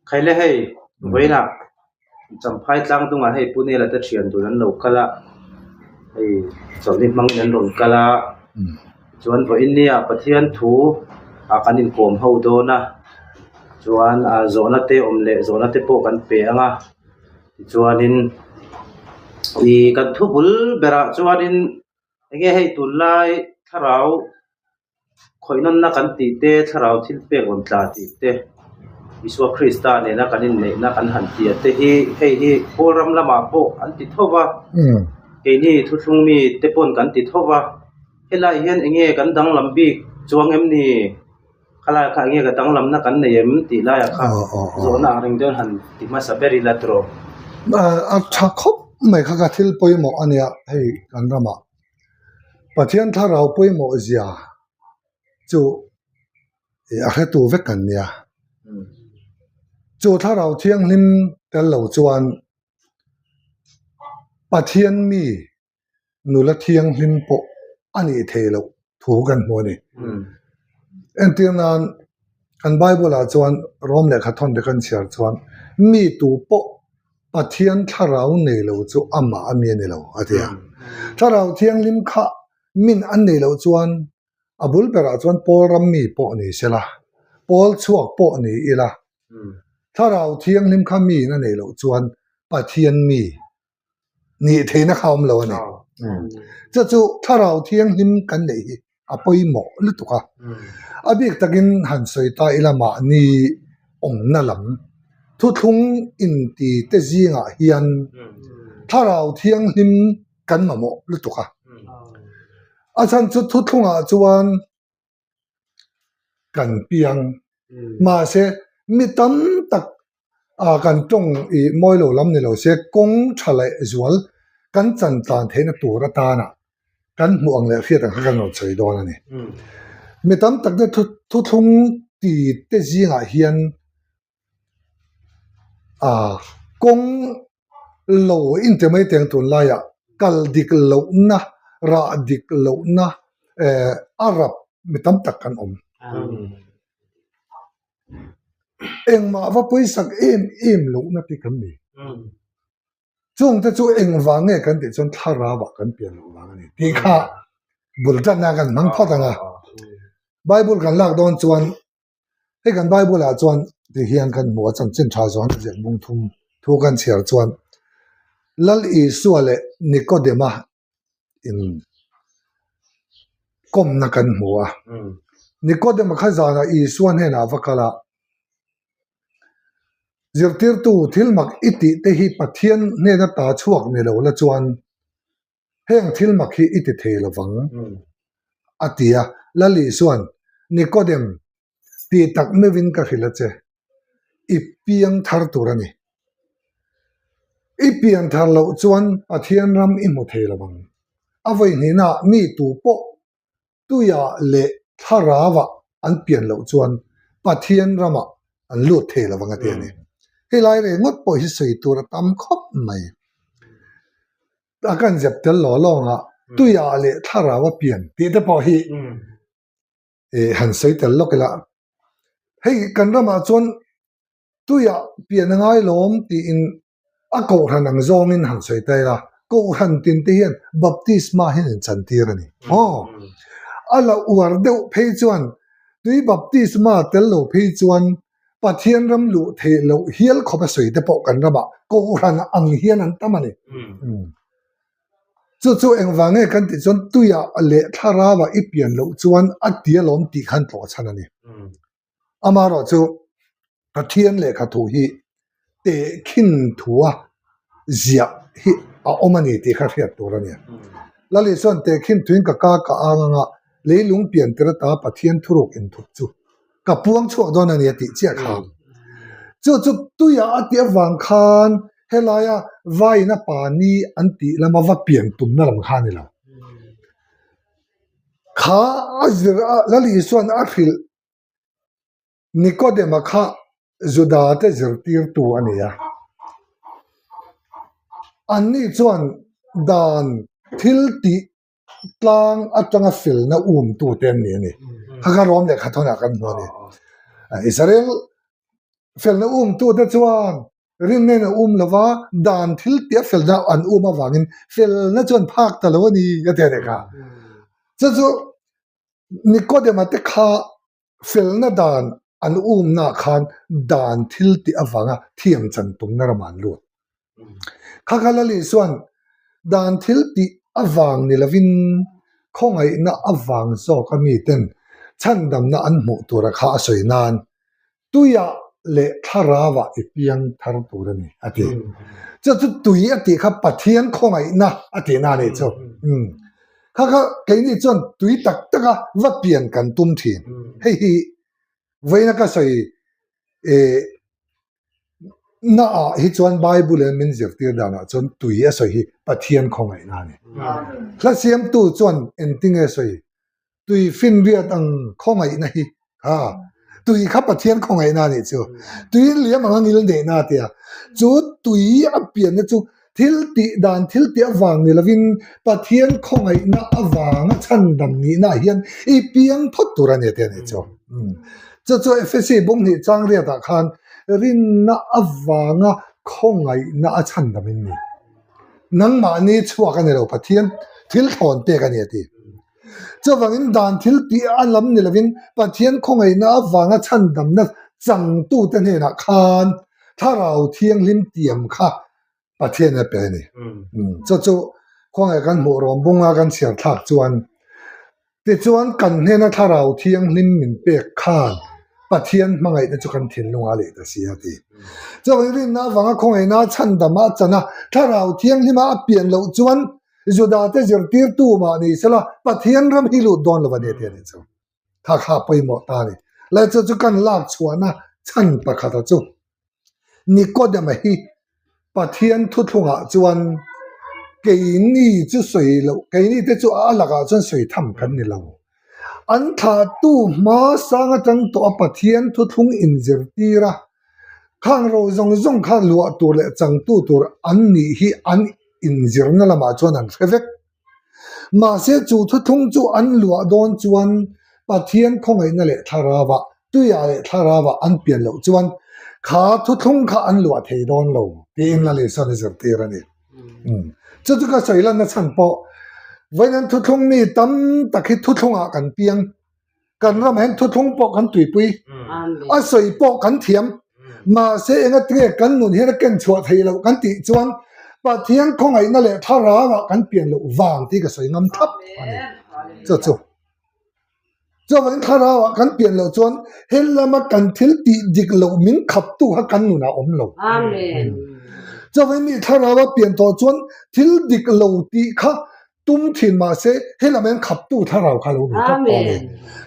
Khaile hei, vawiinah Champhai tlangdungah hei Pu Nela te thian dun an lo kal a, hei chawlhni hmangin an rawn kal a, chuan vawiin nia Pathian thu ah kan inkawm ho dawn a, chuan ah zawhna te awm leh zawhna te pawh kan pe ang a, tichuanin ih kan thu bul berah chuanin enge hei tunlai thlarau Khawihnawnna kan tih te, thlarau thil pek rawn tla tih te, Isua Krista nena kan inneihna kan han tia te hi hei hi Paul ram lamah pawh an ti tho va, keini thuthlung mi te pawn kan ti tho va, helai hian eng nge kan danglam bik chuang em ni? Khalai kha eng nge ka danglamna kan nei em tih laiah kha zawhna ang reng dawn han ti hmasa ber ila tawh. A tha khawp mai kha ka thil pawimawh a nia hei kan ramah. Pathian thlarau pawimawh zia chu a hretu vek an nia. Chu thlarau thianghlim tel lo chuan Pathian mi nula thianghlim pawh a nih theih loh thu kan hmu a ni. Entir nan kan Bible ah chuan Rom lehkha thawn te kan chhiar chuan mi tu pawh Pathian thlarau nei lo chu amah a mi a ni lo, a ti a. Thlarau thianghlim kha min an nei loh chuan a bul berah chuan Paul ram mi pawh ni se la, Paul chhuak pawh ni ila, thlarau thianghlim kha min a nei loh chuan Pathian mi nih theihna kha a awm lo a ni. Chu chu thlarau thianghlim kan neih hi a pawimawh lutuk a. A bik takin han sawi ta ila mahni awmna lam thuthlung inti te zingah hian thlarau thianghlim kan mamawh lutuk a. A chhan chu thuthlungah chuan kan piang. Mahse, mi tam tak ah kan tawng ih mawi lo lam ni lo se kawng tha leh zual kan chan tlan theihna tur atana kan hmuh ang leh hriat ang kha kan rawn sawi dawn a ni. Mi tam tak te thuthlung ti te zingah hian ah kawng lo inti mai teng tunlaiah kal dik lohna rah dik lohna eh a rap mi tam tak kan awm. Engmah va pawisak em em lohna te kan nei. Chung te chu engvang nge kan tih chuan thlarau ah kan pian loh vang a ni tih kha bul tanna kan hmang phawt ang a. Bible kan lak dawn chuan hei kan Bible ah chuan ti hian kan hmu a chanchin tha zawn a ziak bung thum thu kan chhiar chuan Lal Isua leh Nikodema in kawmna kan hmu a. Nikodema kha zanah Isua hnenah va kal a, Zirtirtu thil mak i tih te hi Pathian hnena ta chhuak ni lo la chuan heng thil mak hi i ti thei lo vang, a ti a. Lali chuan, Nikodem, ti tak meuhin ka hrilh a che, i piang thar tur a ni. I pian thar loh chuan Pathian ram i hmu thei lo vang. A vawi hnihnaah mi tu pawh tuiah leh thlarauah an pian loh chuan Pathian ramah an lut thei lo vang a ti a ni. Helai reh ngawt pawh hi sawi tur a tam khawp mai. A kan zep tel law lawng a, tuiah leh thlarau a pian tih te pawh hi han sawi tel lawk ila. Hei kan ramah chuan Tuiah pian a ngai lawm tiin a kohhran ang zawngin han sawi ta ila, kohhran tin te hian baptisma hian in chantir a ni. Aw, a la uar deuh phei chuan tui baptisma tel lo phei chuan Pathian ram luh theih loh hial khawp a sawi te pawh kan ramah kohhran ang hian an tam a ni. Chu chu engvang nge kan tih chuan tuiah leh thlarauah i pian loh chuan a ti alawm tih khan tlawh chhan a ni. Amaherawh chu Pathian lehkha thu hi tehkhin thua ziah hi a awm a ni tih kha hriat tur a ni. Lali chuan tehkhin thuin ka ka ka ang anga leilung pian tir ata Pathian thuruk inthup chu ka puang chhuak dawn a ni a tih chiah kha. Chu chu tuiah a tih avang khan helaia vaiin a pa ni an tih lama va pian tumna lam kha a ni lo. Kha a zir a, Lali chuan a hrilh Nikodema kha Juda te zirtirtu a ni a. Anni chuan dan thil tih tlang atanga felna umtute an ni a ni. Kha kha Rom lehkha thawnah kan hmu a ni. Israel. Felna umtute chuan rinna in a um lova, dan thil tia felna an um avangin felna chuan phak ta lo a ni a ti a ni kha. Chu chu Nikodema te kha felna dan an umnaah khan dan thil tih avanga thiam chan tumna ramah an lut. Kha kha Lal Isua'n dan thil tih avang ni lovin khawngaihna avang zawka miten chhandamna an hmuh tura kha a sawi nan tuiah leh thlarauah i piang thar tur a ni a ti. Chu chu tui a tih kha Pathian khawngaihna a tihna a nih chu. Kha kha keini chuan tui tak taka va pian kan tum thin. Hei hi vawiina ka sawi eh na ah hi chuan Bible in min zirtir danah chuan tui a sawi hi Pathian khawngaihna a ni. Hla siamtu chuan engtinge sawi? Tui finriat ang khawngaihna hi kha tui kha Pathian khawngaihna a nih chu. Tui liam anga ngil neihna a tia. Chu tui a pianna chu thil tih dan thil tih avang ni lovin Pathian khawngaihna avanga chhandam nihna ah hian i piang phawt tur a ni a tia nih chu. Chu chu Efesi bunghnih chang riatah khan rinna avanga khawngaihna a chhandam in ni. Nangmahni chhuak a ni lo Pathian thil thlawn pek a ni a ti. Chuvangin dan thil tih a lam ni lovin Pathian khawngaihna avanga chhandamna changtute hnenah khan Thlarau Thianghlim tiam kha Pathian a pe a ni. Chu chu khawngaih kan hmuh rawm bunga kan chhiar thlak chuan tichuan kan hnena Thlarau Thianghlim min pek khan Pathian hmangaihna chu kan thinlungah a leh ta si a ti. Chuvangin rinna avanga khawngaihna chhandama a chan a, Thlarau Thianghlima a pian loh chuan Judate zirtirtu mah ni sela Pathian ram hi lut dawn lo a ni tih a nih chu. Kha kha pawimawh ta a ni. Lai chu chu kan lak chhuahna chhan pakhata chu Nikodema hi Pathian thuthlungah chuan keini chu sawi loh, keini te chu a lakah chuan sawi tham kan ni lo. An thlahtu hma sang atang tawh a Pathian thuthlung inzirtir a, khang ro zawng zawng kha luah tur leh changtu tur an nih hi an inzirna lamah chuan an hre vek. Mahse chu thuthlung chu an luah dawn chuan Pathian khawngaihna leh thlarauah, tuiah leh thlarauah an pian loh chuan kha thuthlung kha an luah thei dawn lo tiin Lal Isuan a zirtir a ni. Chu chu ka sawi lanna chhan pawh vawiin an thuthlung mi tam tak hi thuthlungah kan piang. Kan ramah hian thuthlung pawh kan tuipui, a sawi pawh kan thiam. Mahse enga tinge kan nun hian a ken chhuah theih loh kan tih chuan Pathian khawngaihna leh thlarauah kan pian loh vang tih ka sawi ngam thlap a ni. Chu chu. Chuvangin thlarauah kan pian loh chuan he lama kan thil tih dik loh min khaptu kha kan nunah a awm lo. Chuvangin mi thlarauah pian tawh chuan thil dik lo tih kha tum thin mahse he lam hian khaptu thlarau kha lo nei tlat tawh a ni.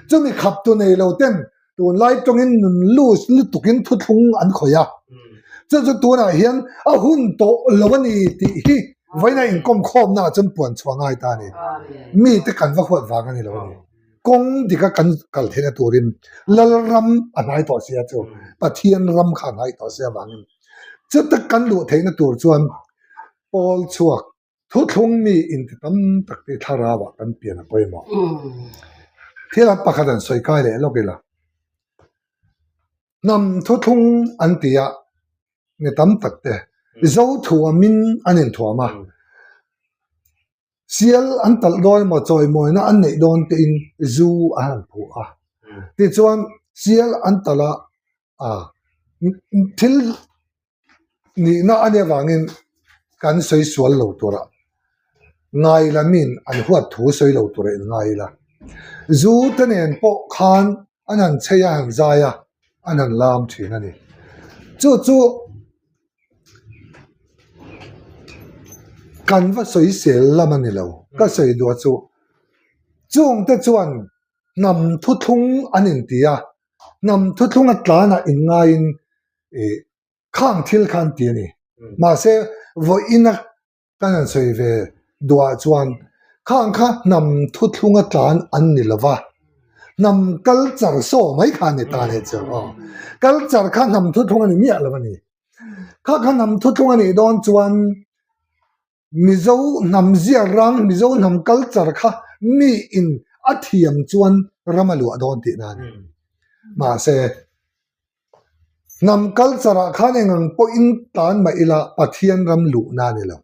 Chumi khaptu nei lo ten tunlai tawngin nun loose lutukin thuthlung an khawih a. Chu chu tunah hian a hun tawh lo a ni tih hi vawiina inkawm khawmnaah chuan puan chhuah ngai ta a ni. Mite kan va huat vang a ni lo a ni. Kawng dika kan kal theihna turin Lalram a hnai tawh sia chu Pathian ram kha a hnai tawh sia vangin chuta kan luh theihna tur chuan pawl chhuak Thuthlung mi inti tam tak te thlarauah kan pian a pawimawh. Thil an pakhat an sawi kai leh lawk ila. Hnam thuthlung an ti a, mi tam tak te Zo thuamin an inthuam a. Sial an talh dawn emaw chawimawina an neih dawn tein zu an han phuh a. Tichuan sial an talh a, thil Nihna a nih avangin kan sawi sual lo tura ngai la min an huat thu sawi lo tura in ngai ila. Zu te nen pawh khan an han chei a, an han zai a, an han lam thin a ni. Chu chu kan va sawi sel lam a ni lo. Ka sawi duh a chu chungte chuan hnam thuthlung an inti a, hnam thuthlung a tlanah inngaiin ih khang thil kha an ti a ni. Mahse vawiina kan han sawi ve duhah chuan khang kha hnam thuthlunga tlan an ni lo va, hnam culture saw mai kha a ni ta a ni chu aw. Culture kha hnam thuthlung a ni miah lo a ni. Kha kha hnam thuthlung a nih dawn chuan Mizo hnam zia rang, Mizo hnam culture kha mi in a thiam chuan ram a luah dawn tihna a ni. Mahse. Hnam culture ah khan eng ang pawhin tlan mah ila Pathian ram luhna a ni lo.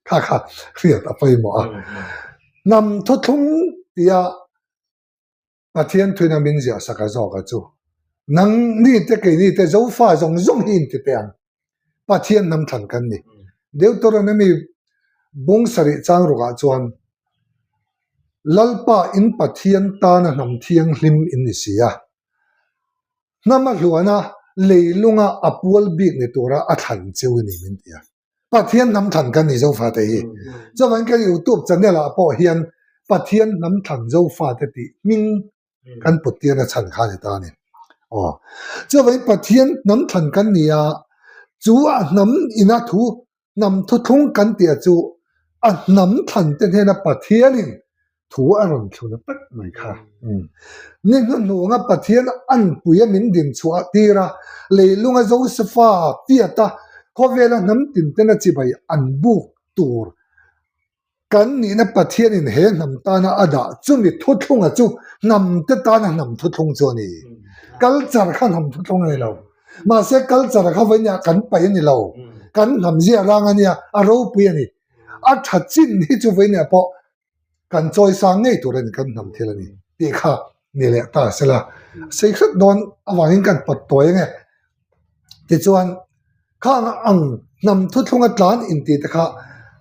Kha kha hriat a pawimawh a. Hnam thuthlung tia Pathian thuina min ziah sak a zawk a chu. Nang ni te keini te Zofa zawng zawng hi inti teh ang. Pathian hnam thlan kan ni. Deuteronomy bung sarih chang rukah chuan Lalpa in Pathian tana hnam thianghlim in ni si a. Hnam a hluana leilunga a pual bik ni tura a thlan cheu a ni min ti a. Pathian hnam thlan kan ni Zofate hi. Chuvangin kan YouTube channel ah pawh hian Pathian hnam thlan Zofate tih hming kan put tirna chhan kha a ni ta a ni. Aw. Chuvangin Pathian hnam thlan kan ni a, chu a hnam ina thu Hnam thuthlung kan tih chu a hnam thlan te hnena Pathianin thu a rawn thlun a tak mai kha. Ni hnuhnunga Pathian anpuia min din chhuah tir a, leilunga Josefa tiata khawvela hnam tin tena chibai an buk tur kan nihna Pathianin he hnam tana a dah chumi thuthlunga chu hnam te tana hnam thuthlung chu a ni. Culture kha hnam thuthlung a ni lo. Mahse culture kha vawiin ah kan paih a ni lo. Kan hnam zia rang a nia, a ropui a ni. A tha chin hi chu vawiin ah pawh kan chawi sang ngei tur a ni, kan hnam thil a ni tih kha ni leh ta sela. Sei hret dawn avangin kan pawt tawi ange. Tichuan khang ang hnam thuthlunga tlan intih te kha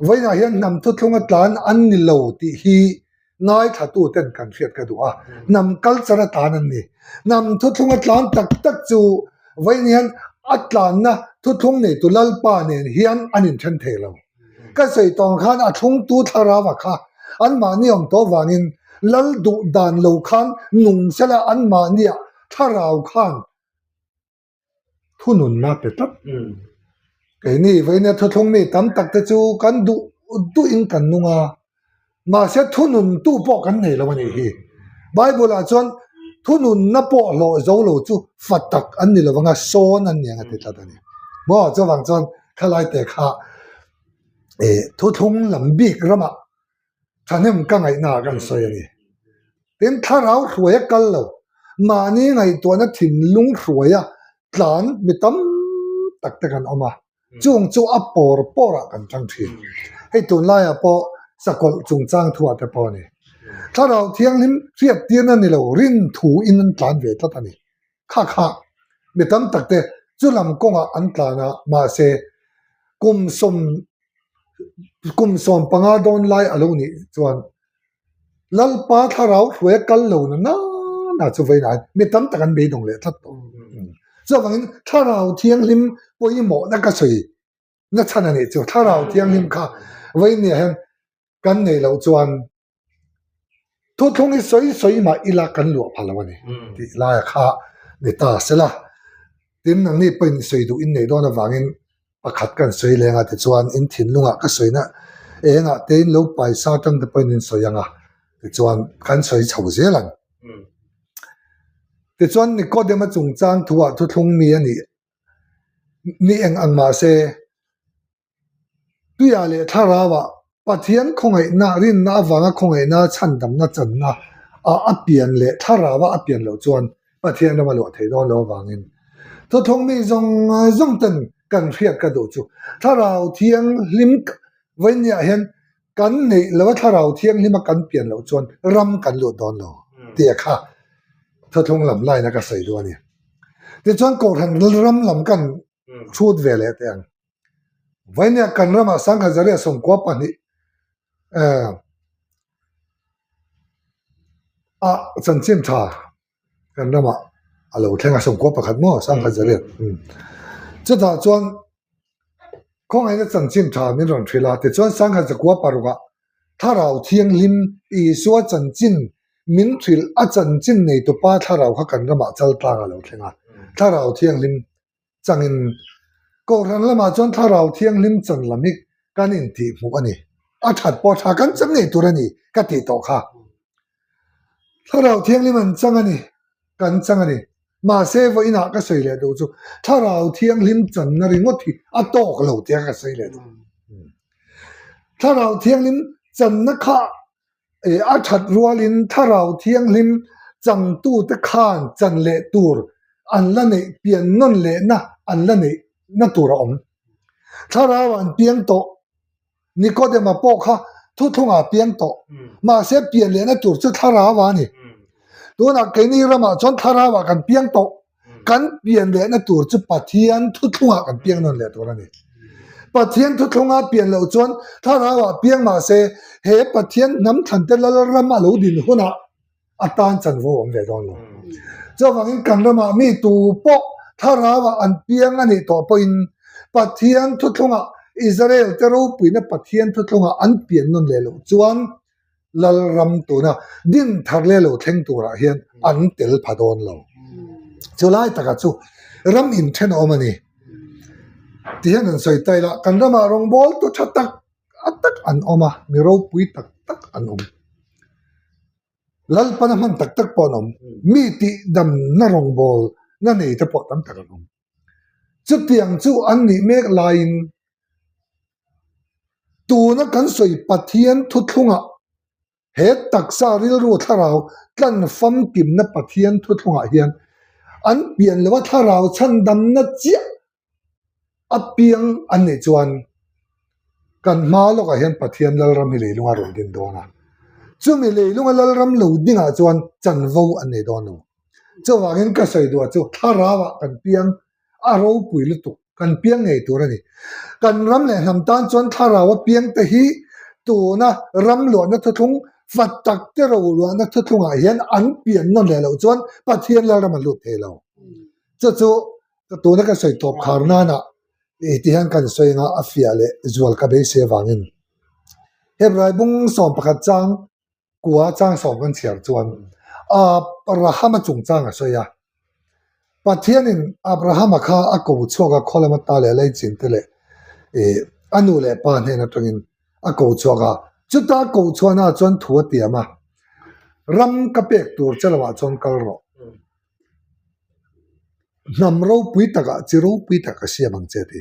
vawiinah hian hnam thuthlunga tlan an ni lo tih hi ngaithlatu ten kan hriat ka duh a, hnam culture a tlan an ni. Hnam thuthlunga tlan tak tak chu vawiin hian a tlanna thuthlung neitu Lalpa nen hian an inthen thei lo. Ka sawi tawng khan a thlungtu thlarau a kha anmahni awm tawh vangin Lal duh dan lo khan nung sela anmahniah thlarau khan thununna pe tlat. Keini vawiina thuthlung mi tam tak te chu kan duh duhin kan nung a, mahse thununtu pawh kan nei lo a nih hi. Bible ah chuan thununna pawh hlawh zo lo chu fa tak an ni lo vang a, sawn an ni ang a ti tlat a ni. Maw chuvang chuan thalai te kha eh thuthlung lam bik ramah thahnem ka ngaihna ah kan sawi a ni. Tin, thlarau hruaia kal lo, mahni ngaihtuahna thinlung hruaia tlan mi tam tak te kan awm a, chung chu a pawr pawrah kan tang thin. Hei tunlaiah pawh sakawlh chungchang thuah te pawh a ni. Thlarau thianghlim hriat tirna ni lo rin thu in an tlan ve tlat a ni. Kha kha mi tam tak te chu lam kawngah an tlan a, mahse kum sawm kum 15 dawn lai a lo nih chuan Lalpa thlarau hruaia kal lo na nana chu vawiin ah mi tam tak an beidawng leh tlat tawh. Chuvangin thlarau thianghlim pawimawhna ka sawi na chhan a nih chu. Thlarau thianghlim kha vawiin nia hian kan neih loh chuan thuthlung hi sawi sawi mah ila kan luah pha lo a ni tih laia kha ni ta sela. Tin, nangni pawhin sawi duh in neih dawn avangin Pakhat kan sawi leng a tichuan in thinlungah ka sawina engah te in lo paisa atang te pawhin in sawi ang a, tichuan kan sawi chho zel ang. Tichuan Nikodema chungchang thuah thuthlung mi a nih ni eng ang mahse tuiah leh thlarauah Pathian khawngaihna, rinna avanga khawngaihna chhandamna channa ah a pian leh thlarau ah a pian loh chuan Pathian ram a luah thei dawn lo avangin thawthawng mi zawng zawng ten kan hriat ka duh chu thlarau thianghlim vawinia hian kan neih lo a thlarau thianghlim a kan pian loh chuan ram kan luh dawn lo tih a kha thawthawng lam line a ka sawi duh a ni. Tichuan Kohhran ram lam kan hrut ve leh teh ang. Vainia kan ramah 1992 a chanchin tha kan ramah a lo thleng a 91 maw 1900 chutah chuan khawngaihna chanchin tha min rawn hrilh a tichuan 1996 ah thlarau thianghlim Isua chanchin min hrilh a chanchin neitupa thlarau kha kan ramah chaltlang a lo thleng a thlarau thianghlim changin Kohhran lamah chuan Thlarau Thianghlim chan lam hi kan intih hmuh a ni. A that pawh tha kan chang ngei tur a ni ka tih tawh kha. Thlarau Thianghlim an chang a ni, kan chang a ni. Mahse vawiinah ka sawi leh duh chu Thlarau Thianghlim channa ringawt hi a tawk lo tia ka sawi leh duh. Thlarau Thianghlim channa kha A that rualin Thlarau Thianghlim changtute khan chan leh tur an la neih pian nawn lehna an la neih na tur a awm. Thlarau an piang tawh. Nikodema pawh kha thuthlungah a piang tawh. Mahse pian lehna tur chu thlarau a ni. Tunah keini ramah chuan thlarauah kan piang tawh. Kan pian lehna tur chu Pathian thuthlungah kan piang nawn leh tur a ni. Pathian thuthlunga pian loh chuan thlarauah piang mahse he Pathian hnam thlante Lalram a lo din hunah a tan chanvo a awm ve dawn lo. Chuvangin kan ramah mi tu pawh thlarauah an piang a nih tawh pawhin Pathian thuthlungah Israel te ropuina Pathian thuthlungah an pian nawn leh loh chuan Lalram tuna din thar leh lo thleng turah hian an tel pha dawn lo. Chulai takah chu ram inthen a awm a ni. Tihian an sawi ta ila kan ramah rawngbawl tu tha tak a tak an awm a, mi ropui tak tak an awm. Lalpana hman tak tak pawh an awm. Mi tih damna rawngbawl na nei te pawh tam tak an awm. Chutiang chu an nih mek laiin tuna kan sawi Pathian thuthlungah he taksa rilru thlarau tlan famkimna Pathian thuthlungah hian an pian lova thlarau chhandamna chiah a piang an nih chuan kan hma lawkah hian Pathian Lalram hi leilunga rawn din dawn a, chumi leilunga Lalram lo dingah chuan chanvo an nei dawn lo. Chuvangin ka sawi duh ah chu thlarauah kan piang a ropui lutuk, kan piang ngei tur a ni. Kan ram leh hnam tan chuan thlarau a piang te hi tuna ram luahna thuthlung fat tak te ro luahna thuthlungah hian an pian nawn leh loh chuan Pathian Lalram an lut thei lo. Chu chu tuna ka sawi tawp khar nana ti hian kan sawi anga a fiah leh zual ka beisei avangin Hebrai bung 11 chang kua chang sawm kan chhiar chuan Abrahama chungchang a sawi a. Pathianin Abrahama kha a ko chhuak a, khaw lama ta leh leichin te leh a nu leh pa hnen atangin a ko chhuak a. Chuta ko chhuahna chuan thu a tiam a, ram ka pek tur che lamah chuan kal rawh. Hnam ropui takah chi ropui tak ka siam ang che ti.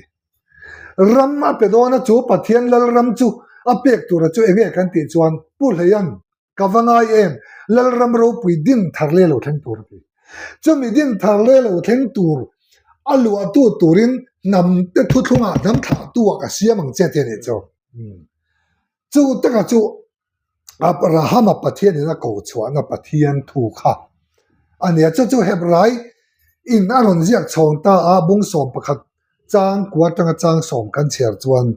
Ram a pe dawn a chu Pathian Lalram chu a pek tura chu enge kan tih chuan Pu Hleian ka va ngai em Lalram ropui din thar leh lo thleng tur a ti. Chumi din thar leh lo thleng tur a luahtu turin hnam te thuthlungah hnam thlahtu ah ka siam ang che ti a nih chu. Chu taka chu Abrahama Pathianin a ko chhuahna Pathian thu kha a ni a. Chu chu Hebrai in a rawn ziak chhawng ta a, bung 11 chang kua atanga chang sawm kan chhiar chuan.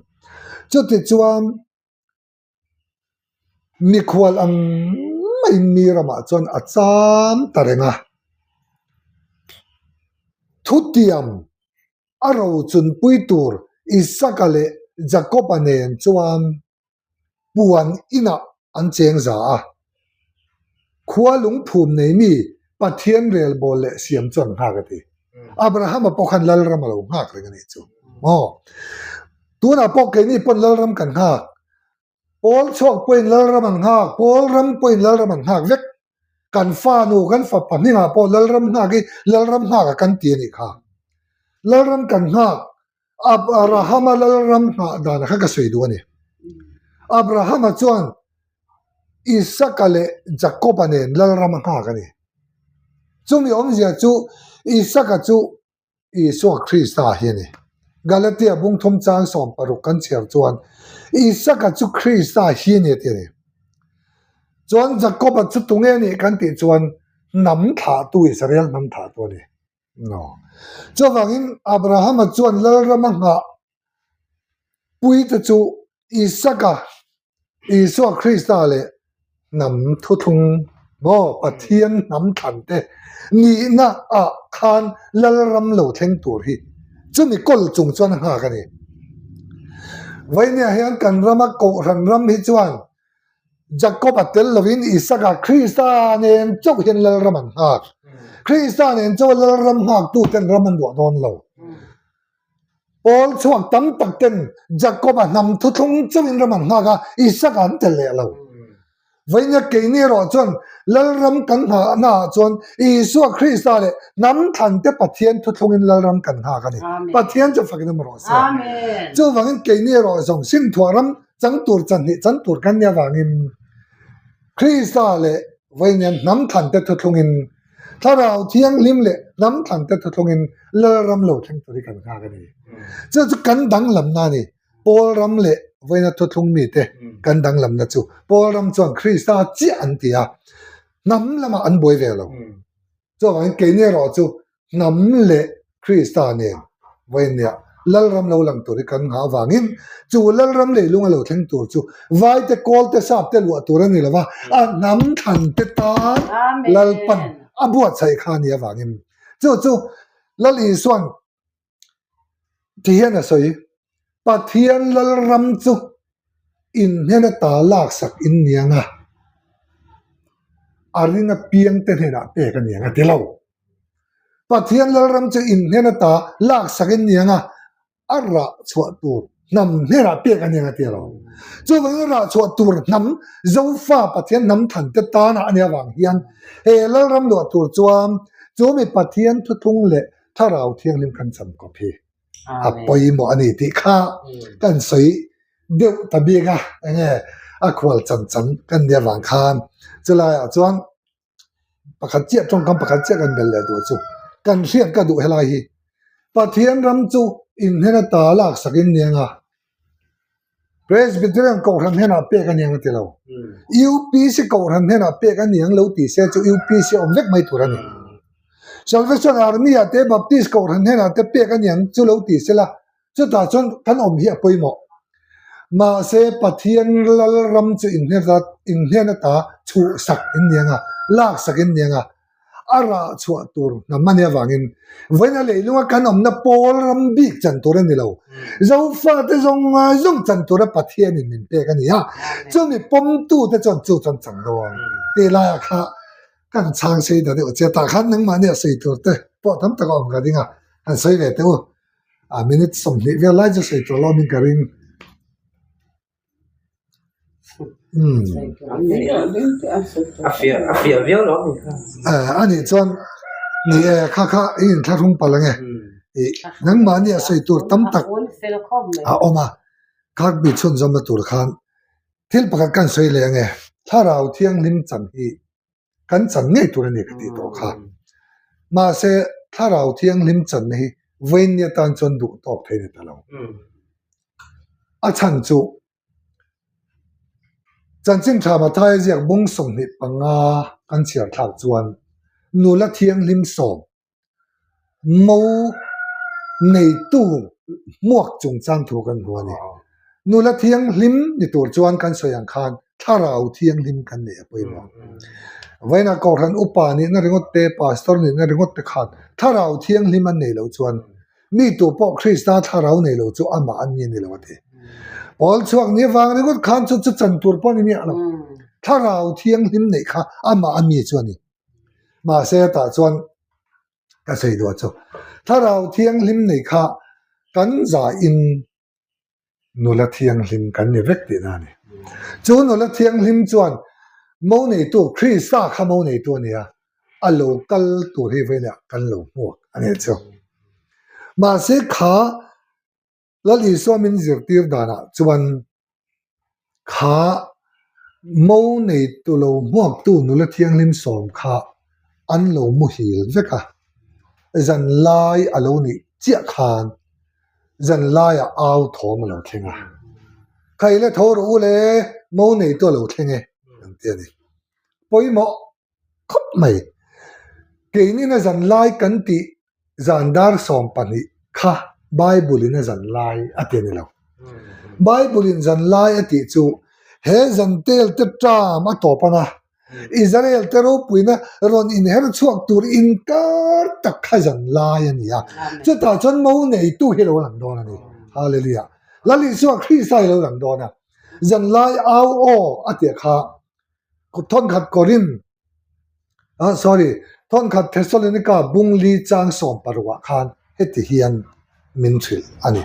Chuti chuan mikhual ang maiin mi ramah chuan a cham ta reng a. Thutiam a rochunpui tur Isaka leh Jakoba nen chuan puan inah an cheng za a. Khua lungphum nei mi Pathian relbawl leh siam chu an nghak a ti. Abrahama pawh khan Lalram a lo nghak reng a nih chu. Maw? Tunah pawh keini pawn Lalram kan nghak. Pawl chhuak pawhin Lalram an nghak, Pawl ram pawhin Lalram an nghak vek. Kan fa nu, kan fapa hmingah pawh Lalram nghak hi Lalram nghak a kan ti a nih kha. Lalram kan nghak, Abrahama Lalram nghah dan kha ka sawi duh a ni. Abrahama chuan Isaka leh Jakoba nen Lalram a nghak a ni. Chumi awmzia chu Isaka chu Isua Krista hi a ni. Galatia bung thum chang 16 kan chhiar chuan Isaka chu Krista hi a ni a ti a ni. Chuan Jakoba chu tunge a nih kan tih chuan hnam thlahtu Israel hnam thlahtu a ni. No. Chuvangin Abrahama chuan Lalrama nghah puite chu Isaka, Isua Krista leh hnam thuthlung maw Pathian hnam thlan te nihna ah khan Lalram lo thleng tur hi chumi kawl chung chuan a nghak a ni. Vainia hian kan rama Kohhran ram hi chuan Jakob a tel lovin Isaka Krista nen chauh hian Lalram an nghak. Krista nen chauh a Lalram nghaktu ten ram an duah dawn lo. Pawl chhuak tam tak ten Jakob-a hnam thuthlung chauhin ram an nghak a, Isaka an tel leh lo. Vawinia keini erawh chuan Lalram kan nghahna ah chuan Isua Krista leh hnam thlan te Pathian thuthlungin Lalram kan nghak a ni. Pathian chu fakin awm rawh se. Chuvangin keini erawh zawng Simthuah ram chang tur chanhnih chan tur kan nih avangin Krista leh vawinia hnam thlan te thuthlungin. Thlarau Thianghlim leh hnam thlante thuthlungin Lalram lo thleng tur hi kan nghak a ni. Chu chu kan danglamna a ni. Paul ram leh vawiina thuthlung mite kan danglamna chu Paul ram chuan Krista chiah an ti a, hnam lamah an buai ve lo. Chuvangin keini erawh chu hnam leh Krista nen vawiinniah Lalram lo lang tur hi kan nghah avangin chu Lalram leilung a lo thleng tur chu vaite, kawlte, sapte luah tur a ni lo va, a hnam thlante tan Lalpan a buatsaih kha a nih avangin chu chu Lal Isuan Ti hian a sawi, Pathian Lalram chu in hnena ta laksak in ni ang a, a ring apiangte hnenah pek a ni ang a ti lo. Pathian Lalram chu in hnena ta laksak in ni ang a, a rah chhuah tur hnam hnenah pek a ni ang a ti lo. Chuvangin rah chhuah tur hnam Zofa Pathian hnam thante tana a nih avang hian he Lalram luah tur chuan chu mi Pathian thuthlung leh Thlarau Thianghlim kan cham kawp hi a pawimawh a ni tih kha kan sawi deuh ta bik a, enge a khual chan chan kan nia vang khan chulaiah chuan pakhat chiah tawngkam pakhat chiah kan bel leh duh chu kan hriat ka duh helai hi Pathian ram chu inhnen ata laksak in ni anga Presbyterian Kohhran hnenah pek a niang a ti lo. UPC Kohhran hnenah pek a niang lo tih se chu UPC awm vek mai tur a ni. Salvation Army ah te Baptist Kohhran hnenah te pek a niang chu lo tih se la, chutah chuan kan awm hi a pawimawh. Mahse Pathian Lalram chu inhnen ata chhuhsak in niang a, laksak in niang a. A rah chhuah tur hnam a nih avangin vawiina leilunga kan awmna pawl ram bik chan tur a ni lo. Zofate zawng zawng chan tura Pathianin min pek a ni a, chumi pawmtute chuan chu chuan chang dawn tih laiah kha kan chhang sei ta deuh che. Tah khan nangmahni a sawi tur te pawh tam tak a awm ka ding a, han sawi ve teh u. A minute 20 vel lai chu sawi tur lawmin ka ring. A nih chuan ni e kha kha i inthlahrung palh ange ih nangmahni a sawi tur tam tak a awm a khak mi chhunzawmna tur khan thil pakhat kan sawi leh ange thlarau thianghlim chan hi kan chan ngei tur a ni ka tih tawh kha. Mahse, Thlarau Thianghlim channa hi vawiinni atan chuan duh tawk thei a ni ta lo. A chhan chu Chanchin Tha Mathaia ziak bung 25 kan chhiar thlak chuan nula thianghlim sawm Mo neitu hmuak chungchang thu kan hmu a ni. Nula thianghlim ni tur chuan kan sawi ang khan thlarau thianghlim kan neih a pawimawh. Vawiinah Kohhran upa nihna ringawt te, pastor nihna ringawt te khan thlarau thianghlim an neih loh chuan mi tu pawh Krista thlarau nei lo chu amah an mi a ni lo a ti. Pawl chhuak ni avang ringawt khan chu chu chan tur pawh a ni miah lo. Thlarau thianghlim neih kha amah a mi chu a ni. Mahse tah chuan ka sawi duah chu Thlarau Thianghlim nei kha kan zahin nula thianghlim kan ni vek tihna a ni. Chu nula thianghlim chuan mo neitu Krista kha mo neitu a ni a, a lo kal tur hi vawiinah kan lo hmuak a nih chu. Mahse kha Lal Isua min zirtir danah chuan kha mo neitu lo hmuaktu nula thianghlim sawm kha an lo muhil vek a, zan lai a lo nih chiah khan zan laiah au thawm a lo thleng a, Khaile tho rawh u le, mo neitu a lo thleng e, an ti a ni. Pawimawh khawp mai. Keinin a zan lai kan tih zan dar 12 kha Bible in a zan lai a ti a ni lo. Bible in zan lai a tih chu he zan tel te term a tawp anga Israel te ropuina rawn inher chhuak tur inkar tak kha zan lai a ni a. Chutah chuan mo neitu hi lo lang dawn a ni. Hallelujah. Lal Isua Krista hi lo lang dawn a. Zan lai au aw a tih kha Thawnkhat Korin, ah sorry, Thawnkhat Thessalonika bung li chang sawm parukah khan heti hian min hrilh a ni.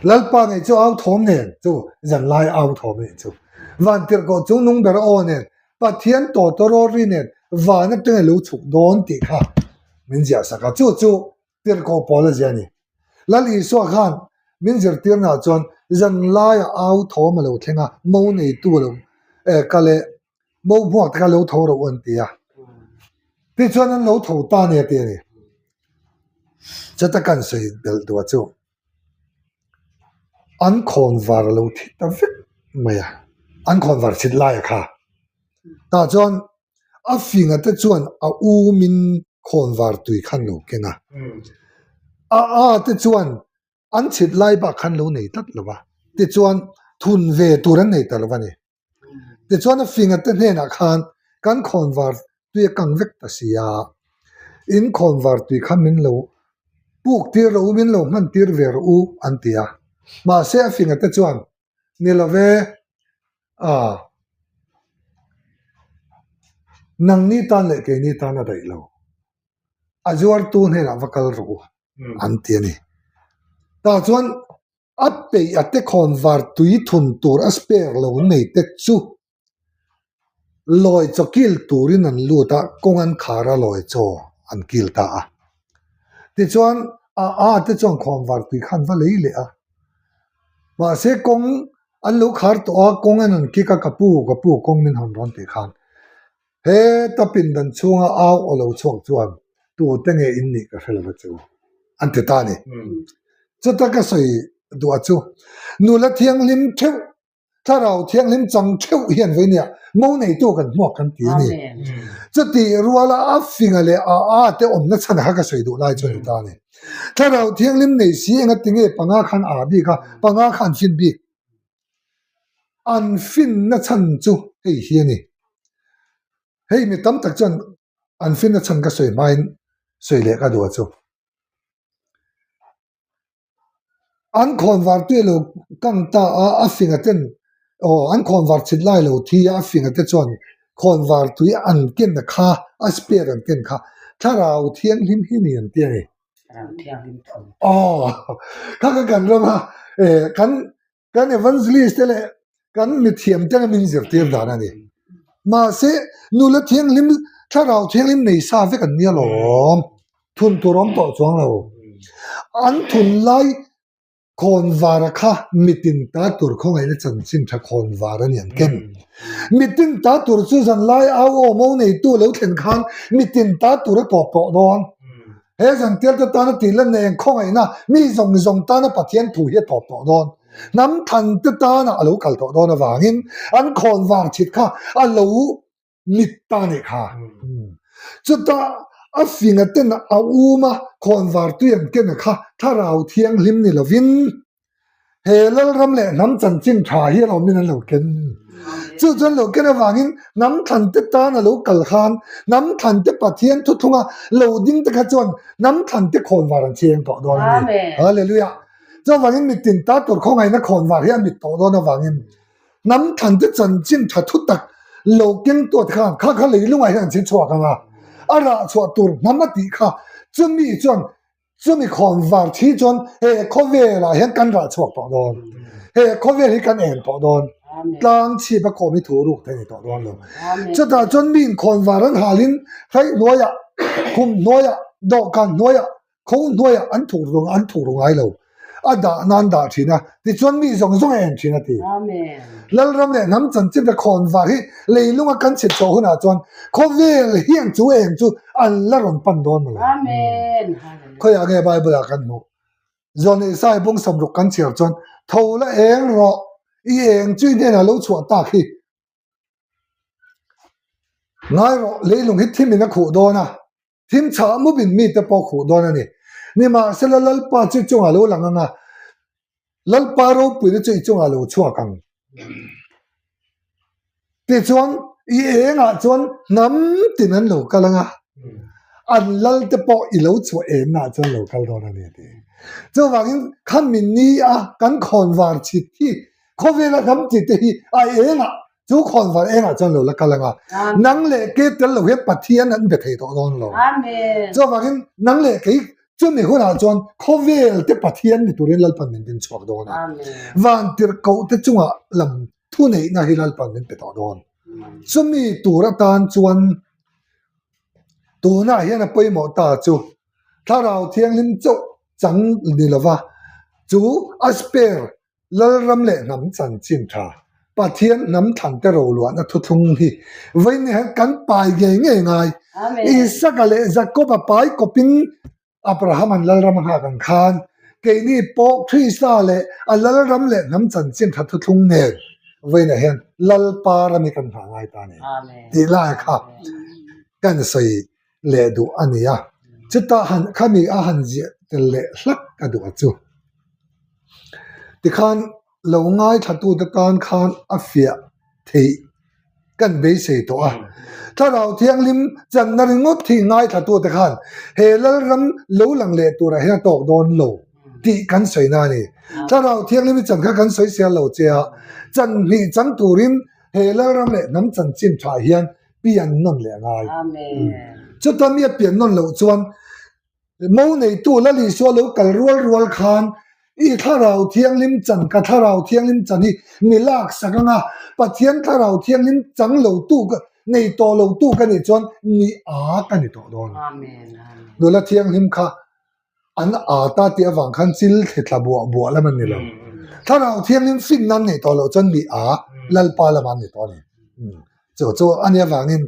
Lalpa ngei chu au thawm nen chu zanlai au thawm nen chu vantirhkoh chung nung ber aw nen Pathian tawtawraw ri nen van atanga lo chhuk dawn tih kha min ziah sak a, chu chu Tirhkoh pawl a zia a ni. Lal Isua khan min zirtirnaah chuan zan laia au thawm a lo thleng a, mo neitu a lo kal e, mo hmuak te kha lo tho rawh u an ti a. Tichuan an lo tho ta a ni a ti a ni. Chuta kan sawi belh duh chu an khawnvar a lo thi ta vek mai a, an khawnvar chhit lai a kha. Tah chuan a finga te chuan a umin khawnvar tui kha an lo keng a, a a te chuan an chhit lai bak khan lo nei tlat lo va, tichuan thun ve tur an nei ta lo va ni. Tichuan a finga te hnenah khan kan khawnvar tui a kang vek ta si a, in khawnvar tui kha min lo puk tir rawh u, min lo hman tir ve rawh u an ti a. Mahse a finga te chuan ni lo ve, ah nangni tan leh keini tan a daih lo, a zuartu hnenah va kal rawh u an ti a ni. Tah chuan A peih a te khawnvar tui thun tur a spare lo nei te chu lawi chaw kil turin an lut a, kawng an khar a lawi chaw an kil ta a. Tichuan a a te chuan khawnvar tui khan va lei leh a. Mahse kawng an lo khar tawh a, kawng an han kik a, ka pu ka pu kawng min hawn rawn tih khan Heta pindan chhunga au aw lo chhuak chuan tute nge in nih ka hre lo va chu an ti ta a ni. Chuta ka sawi duh a chu nula thianghlim theuh, thlarau thianghlim chang theuh hian vei nia mo neitu kan hmuak kan ti a ni. Chutih ruala a finga leh a a te awmna chhan kha ka sawi duh lai chu a ni ta a ni. Thlarau thianghlim nei si engati nge panga khan a bik a, panga khan an fin bik. An finna chhan chu hei hi a ni. Hei mi tam tak chuan an finna chhan ka sawi hmain sawi leh ka duh a chu. An khawnvar tui lo kang ta a, a finga ten aw an khawnvar chhit lai lo thi a, a finga te chuan khawnvar tui an ken kha, a spare an ken kha thlarau thianghlim hi ni an ti a ni. Aw kha kha kan rama kan kan evangelist te leh kan mithiam te min zirtir dan a ni. Mahse nula thianghlim thlarau thianghlim nei sa vek an nia lawm. Thun tur awm tawh chuang lo. An thun lai Khawnvar a kha mitin ta tur khawngaihna chanchin tha khawnvar a ni an ken. Mitin ta tur chu zanlai au aw mo neitu lo thlen khan mitin ta tur a tawp tawh dawn. He zantir te tana tih lan eng khawngaihna mi zawng zawng tana Pathian thu hi a tawp tawh dawn. Hnam than te tana a lo kal tawh dawn avangin an khawnvar chhit kha a lo mit ta nih kha. Chutah a finga ten a um a, khawnvar tui an ken a kha thlarau thianghlim ni lovin he Lalram leh hnam chanchin tha hi a lo min an lo ken. Chu chuan lo ken avangin hnam thlan te tan a lo kal khan hnam thlan te Pathian thuthlunga lo ding te kha chuan hnam thlan te khawnvar an cheng tawh dawn a ni. Hallelujah. Chuvangin mitin ta tur khawngaihna khawnvar hi a mit tawh dawn avangin Hnam thlan te chanchin tha thu tak lo keng tuat khan kha kha leilungah hian an chhe chhuak ang a, a rah chhuah tur hnam a tih kha chumi chuan chumi khawnvar thi chuan he khawvelah hian kan rah chhuak tawh dawn, he khawvel hi kan en tawh dawn, tlang chhip a khawm hi thu ruk thei ni tawh dawn lo. Chutah chuan miin khawnvar an halin hraih hnuaiah, khum hnuaiah, dawhkan hnuaiah Kho hnuaiah an thuk rung an thuk ru ngai lo. A dah nan dah thin a, tichuan mi zawng zawng a en thin a ti. Lalram leh hnam chanchin te khawnvar hi leilunga kan chhit chhoh hunah chuan khawvel hian chu eng chu an la rawn pan dawn maw le. Khawiah nge Bible ah kan hmuh? Zawn Isai bung sawmruk kan chhiar chuan, Tho la eng rawh, i eng chu i hnenah lo chhuah tak hi. Ngai rawh, leilung hi thimin a khuh dawn a. Thim chhah mupin mite pawh khuh dawn a ni. Nimahsela Lalpa chu i chungah lo lang ang a, Lalpa ropuina chu i chungah lo chhuak ang. Tichuan, i engah chuan hnam tin an lo kal ang a, an lalte pawh i lo chhuah ennaah chuan lo kal dawn a ni a ti. Chuvangin, khami ni a kan khawnvar chhit hi khawvela hnam tite hi a engah Chu khawnvar engah chuan lo la kal anga, nang leh kei tel lo hian Pathian an be thei tawh dawn lo. Chuvangin nang leh kei chumi hunah chuan khawvel te Pathian ni turin Lalpan min din chhuak dawn a. Vantirhkoh te chungah lam thuneihna hi Lalpan min pe tawh dawn. Chumi tur atan chuan tunah hian a pawimawh ta chu Thlarau Thianghlim chauh chang ni lova chu a spare Lalram leh hnam chanchin tha, Pathian hnam thlan te roluahna thuthlung hi vawiin hian kan pai ngei ngei ngai. Isaka leh Jakoba pai kawpin Abraham-a'n Lalram a nghak ang khan, keini pawh Krista leh a Lalram leh hnam chanchin tha thuthlung nen vawiinah hian Lalpa ram hi kan nghah ngai ta a ni tih lai kha kan sawi leh duh a ni a. Chuta han khami a han ziah tel leh hlak ka duh a chu. Tikhan lo ngaithlatute tan khan a fiah theih kan beisei tawh a. Thlarau Thianghlim channa ringawt hi ngaithlatute khan he Lalram lo lang leh turah hian a tawk dawn lo tih kan sawi na a ni. Thlarau Thianghlim hi chan kha kan sawi sial lo che a, chan hnih chang turin he Lalram leh hnam chanchin tha hian pian nawn leh a ngai. Chuta mi a pian nawn loh chuan Mo neitu Lal Isua lo kal rual rual khan i Thlarau Thianghlim chan ka Thlarau Thianghlim chan hi mi lak sak anga Pathian Thlarau Thianghlim chang lo tu ka nei tawh lo tu ka nih chuan mi a ka ni tawh dawn. Nula Thianghlim kha an a ta tih avang khan chil thli tla buah buah lam an ni lo. Thlarau Thianghlim finna an neih tawh loh chuan mi a Lalpa lam an ni tawh a ni. Chu chu a nih avangin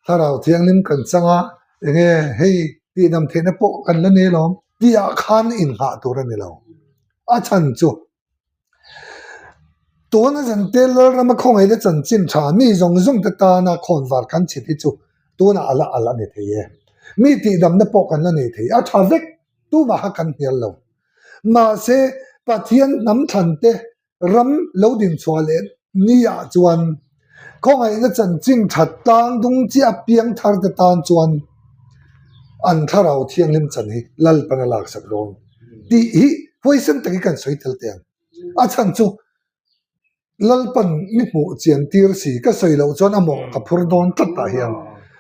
Thlarau Thianghlim kan chang a, enge hei tihdam theihna pawh kan la nei alawm tihah khan inghah tur a ni lo. A chhan chu tuna zante Lalrama khawngaihna chanchin tha mi zawng zawng te tana khawnvar kan chhit hi chu tunah a la al a ni thei e. Mi tihdamna pawh kan la nei thei, a tha vek tumah kha kan hnial lo. Mahse Pathian hnam thlan te Ram lo dinchhuah leh ni-ah chuan khawngaihna chanchin that tlang dung chiah piang thar te tan chuan an thlarau thianghlim chan hi Lalpan a laksak dawn tih hi huaisen takin kan sawi tel teh ang. A chhan chu Lalpan mi hmuh chian tir si ka sawi loh chuan a mawh ka phur dawn tlat tah hian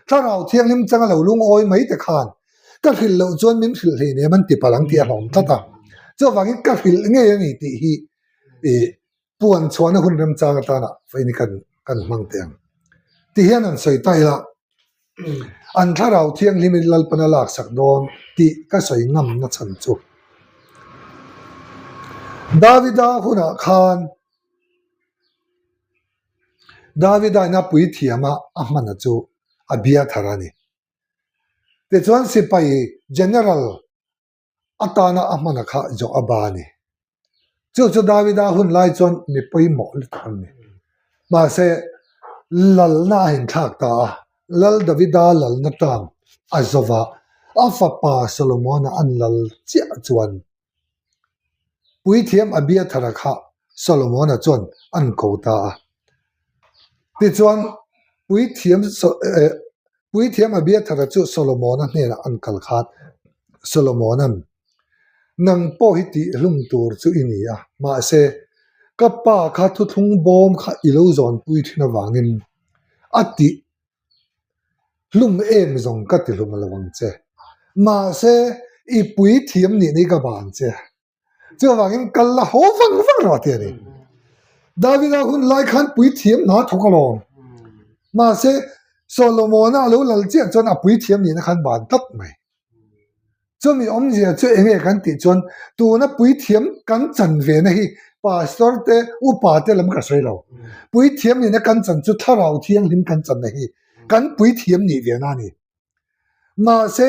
thlarau thianghlim changa lo lungawi mai te khan ka hrilh loh chuan min hrilh hlei nem an ti palh ang tih a hlawm tlat a, chuvangin ka hrilh ngei a ni tih hi ih puan chhuahna hun remchang atana vawiin hi kan kan hmang teh ang. Ti hian an sawi ta ila, an thlarau thianghlim in Lalpan a laksak dawn tih ka sawi ngam na chhan chu. Davida hunah khan Davida in a puithiam a a hmana chu Abiathar a ni. Tichuan sipai general atana a hmana kha Joaba a ni. Chu chu Davida hun lai chuan mi pawimawh lutuk an ni. Mahse, lalna a inthlak ta a, Lal Davida lalna tang a zova a fapa Solomona an lal chiah chuan Puithiam Abiathara kha Solomona chuan an ko ta a. Tichuan, Puithiam Puithiam Abiathara chu Solomona hnenah an kal khan Solomona'n, Nang pawh hi tihhlum tur chu i ni a, mahse, ka pa kha thuthlung bawm kha i lo zawnpui thin avangin a tih Hlum em zawng ka ti hlum lo ang che. Mahse, i puithiam nih ni ka ban che. Chuvangin kal la haw vang vang rawh ti a ni. Davida hun lai khan puithiam hna thawk alawm. Mahse, Solomona a lo lal chiah chuan a puithiam nihna khan ban tlat mai. Chumi awmzia chu enge kan tih chuan tuna puithiam kan chan ve na hi pastor te upa te lam ka sawi lo. Puithiam nihna kan chan chu thlarau thianghlim kan chan na hi kan puithiam nih ve na a ni. Mahse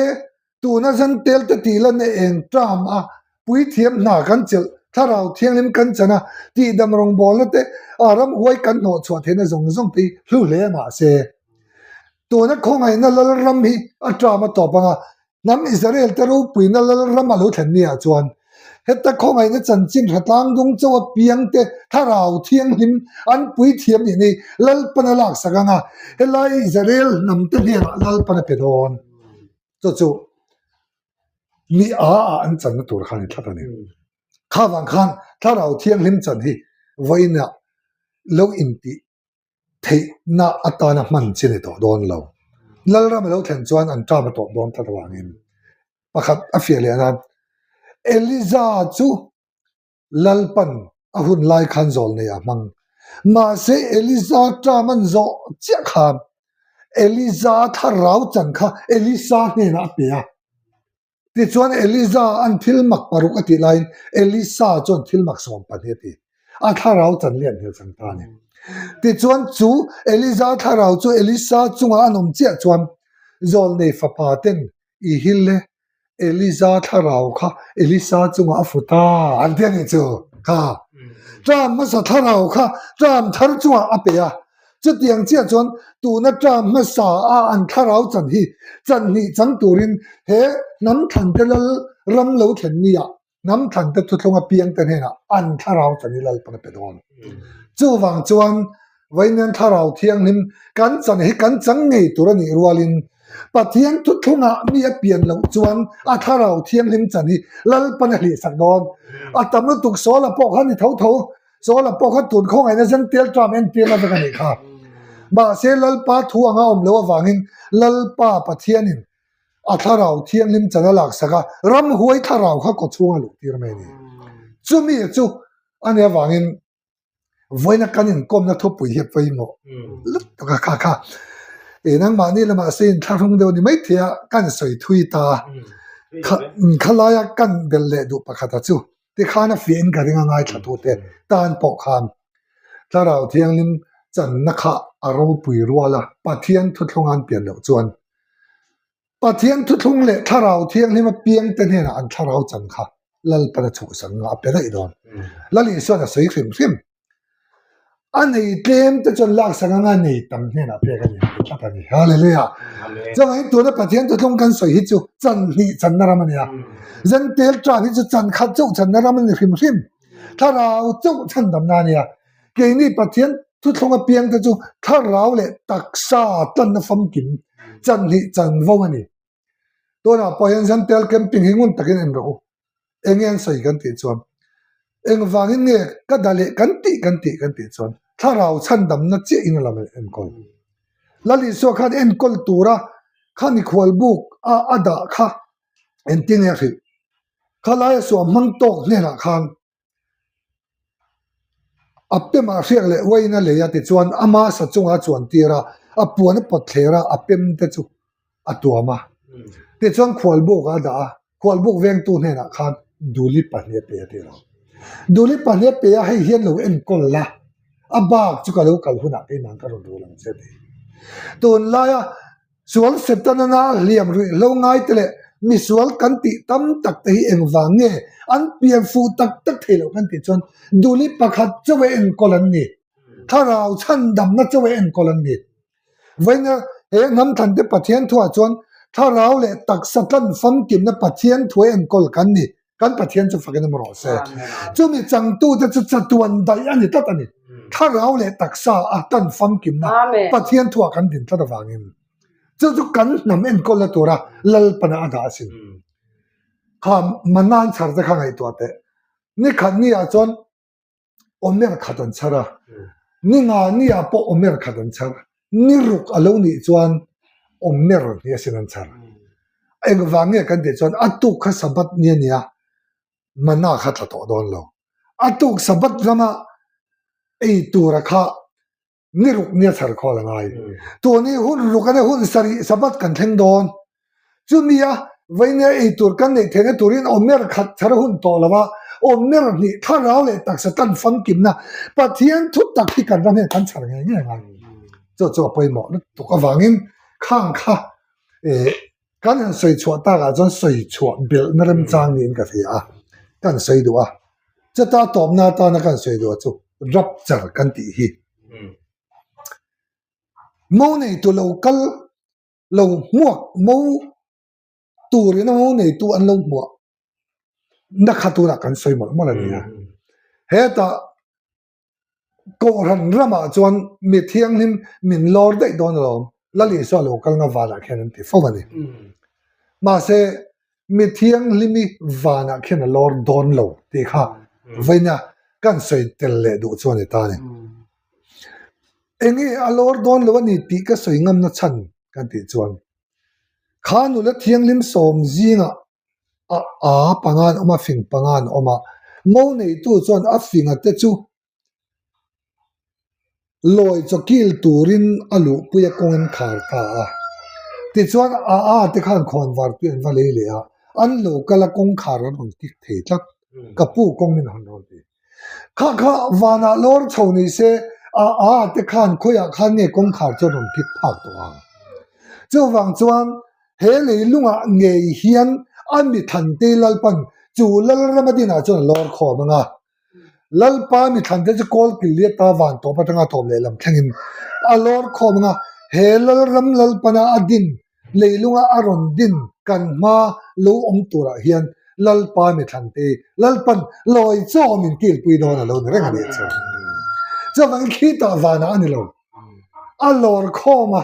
tuna zantel te tih lan na eng term a puithiam hna kan chelh thlarau thianghlim kan chan a tihdam rawngbawlna te a ramhuai kan hnawh chhuah theihna zawng zawng te hi hlu hle mahse Tuna khawngaihna Lalram hi a ṭam a tawp ang a, hnam Israel te ropuina Lalram a lo thlen ni ah chuan heta khawngaihna chanchin hratlang dung chauh a piang te thlarau thianghlim an puithiam nih ni Lalpan a laksak ang a, helai Israel hnam te hnenah Lalpan a pe dawn. Chu chu mi a ah an channa tur kha a ni tlat a ni. Kha vang khan thlarau thianghlim chan hi vawiinah lo intih theihna atana hman chi ni tawh dawn lo. Lalram a lo thlen chuan an ṭam a tawp dawn tlat avangin pakhat a fiah leh nan Eliza chu Lalpan a hun lai khan zawl nei a hmang. Mahse Eliza ṭam an zawh chiah khan Eliza thlarau chan kha Elisa hnenah a pe a. Tichuan, Eliza an thil mak paruk a tih laiin Elisa chuan thil mak 12 a ti. A thlarau chan lian hmel chang ta a ni. Tichuan, chu Eliza thlarau chu Elisa chungah an awm chiah chuan. Zawlnei fapa ten i hil e, Eliza thlarau kha Elisa chungah a fu ta an ti a nih chu kha. Term hmasa thlarau kha term thar chungah a pe a, chutiang chiah chuan tuna term hmasa a an thlarau chan hi chan hnih chang turin he hnam thlante lal ram lo thlen nia hnam thlante thuthlung apiangte hnenah an thlarau chan hi Lalpan a pe dawn. Chuvang chuan Vawiin thlarau thianghlim kan chan hi kan chang ngei tur a nih rualin Pathian thuthlungah mi a pian loh chuan a thlarau thianghlim chan hi Lalpan a hlihsak dawn. A tam lutuk Saula pawh kha ni tho tho, Saula pawh kha tun khawngaihna zen tel ṭam entirna vek a nih kha. Mahse Lalpa thu anga awm loh avangin Lalpa Pathianin a thlarau thianghlim chan a laksak a, ramhuai thlarau kha kawchhung a luhtir mai a ni. Chumi chu a nih avangin vawiina kan inkawmna thupui hi a pawimawh lutuk a kha kha e nangmahni lamah se inthlahrung deuh a ni maithei a kan sawi thui ta kha khalaia kan belh leh duh pakhata chu tikhan a fiahin ka ring a ngaithla tute tan pawh khan thlarau thianghlim channa kha a ropui rual a Pathian thuthlung an pian loh chuan Pathian thuthlung leh thlarau thianghlim apiangte hnenah an thlarau chan kha Lalpan a chhuhsan nga a pe daih dawn. Lal Isuan a sawi hrim hrim. A nei tlem te chuan laksak anga nei tam hnenah pek a ni ti tlat a ni. Hallelujah. Chuvangin tuna Pathian thuthlung kan sawi hi chu chan hnih channa ram a ni a. Zentel tan hi chu chan khat chauh channa ram a ni hrim hrim. Thlarau chauh chhandamna a ni a. Keini Pathian thuthlung apiangte chu thlarau leh taksa tlanna famkim chanhnih chanvo a ni. Tunah pawh hian Zantel camping hi ngun takin en rawh u. Eng nge an sawi kan tih chuan engvangin nge ka da leh kan tih kan tih kan tih chuan thlarau chhandamna chiahin a lam enkawl. Lal Isua khan enkawl tura kha mikhual buk a a dah kha engtin nge a hrilh? Khalaia suam hmang tawk hnenah khan A pemah hriak leh uain a lei a tichuan ama sa chungah a chuan tir a, a puan a pawt thler a, a pem te chu a tuam a. Tichuan khualbuk ah a dah a, khualbuk vengtu hnenah khan duli pahnih a pe a ti lo. Duli pahnih a pe a, hei hian lo enkawl la, a bak chu ka lo kal hunah keimah ka rawn rul ang che a ti. Tunlaia Sual Setana hliam ruihhlo ngaite leh misual kan tih tam tak te hi engvang nge an pian fuh tak tak thei loh kan tih chuan duli pakhat chauh a enkawl an ni. Thlarau chhandamna chauh a enkawl an ni. Vawiina he hnam thlante Pathian thuah chuan thlarau leh taksa tlan famkimna Pathian thu a enkawl kan ni. Kan Pathian chu fakin awm rawh se. Chumi changtute chu chatuan daih a ni tlat a ni. Thlarau leh taksa a tan famkimna Pathian thuah kan din tlat avangin chu chu kan hnam enkawlna tura Lalpana a dah asin. Kha mana an chhar te kha ngaihtuah teh. Nikhat ni ah chuan Omer khat an chhar a, ni nga ni ah pawh Omer khat an chhar, ni ruk a lo nih chuan Omer ni asin an chhar. Engvang nge kan tih chuan a tuk kha Sabbath ni a nia, mana kha tla tawh dawn lo. A tuk Sabbath lama ei tura kha Ni ruk nia chhar khawl a ngai. Tuni hun ruk ania hun sarih Sabbath kan thleng dawn. Chumi a vainia ei tur kan neih theihna turin awmer khat chhar a hun tawh lo a, awmer hnih thlarau leh taksa tan famkimna Pathian thu tak hi kan ram hian kan chhar ngei ngei ang. Chu chu a pawimawh lutuk avangin khang kha eh Kan han sawi chhuah takah chuan sawi chhuah belhna remchang niin ka hria a, kan sawi duh a. Chuta tawpna atana kan sawi duh chu rapture kan tih hi. Mo neitu lo kal lo hmuak mo turin a mo neitu an lo hmuah na kha tunah kan sawi mawlh mawlh a ni a. Hetah Kohhran ramah chuan mi thianghlim min lawr daih dawn alawm, Lal Isua lo kal nga vanah khian an ti fo a ni. Mahse, mi thianghlimi vanah khian a lawr dawn lo tih kha vawiina kan sawi tel leh duh chu a ni ta a ni. Enge a lawr dawn lo a ni tih ka sawi ngamna chhan kan tih chuan, kha nula thianghlim sawm zingah a a panga an awm a, fing panga an awm a, mo neitu chuan a finga te chu lawi chaw kil turin a luhpui a kawng an khar ta a. Tichuan a a te khan khawn var tui an va lei leh a, an lo kal a kawngkhar an rawn kik thei tlat, ka pu kawng min hawn rawn ti. Kha kha vanah lawr chho ni se a a te khan khawiah khan nge kawngkhar chu a rawn kik phak tawh ang. Chuvang chuan he leilungah ngei hian a mi thlante Lalpan chu Lalrama dinah chuan a lawr khawm ang a. Lalpa mi thlante chu kawl kil liat ta van tawp atanga tawp lehlam thlengin a lawr khawm ang a. He Lalram Lalpana a din leilunga a rawn din kan hma lo awm turah hian Lalpa mi thlante Lalpan lawi chaw min kilpui dawn a lo ni reng a nih chu. Chuvangin khitah vanah a ni lo. A lawr khawm a,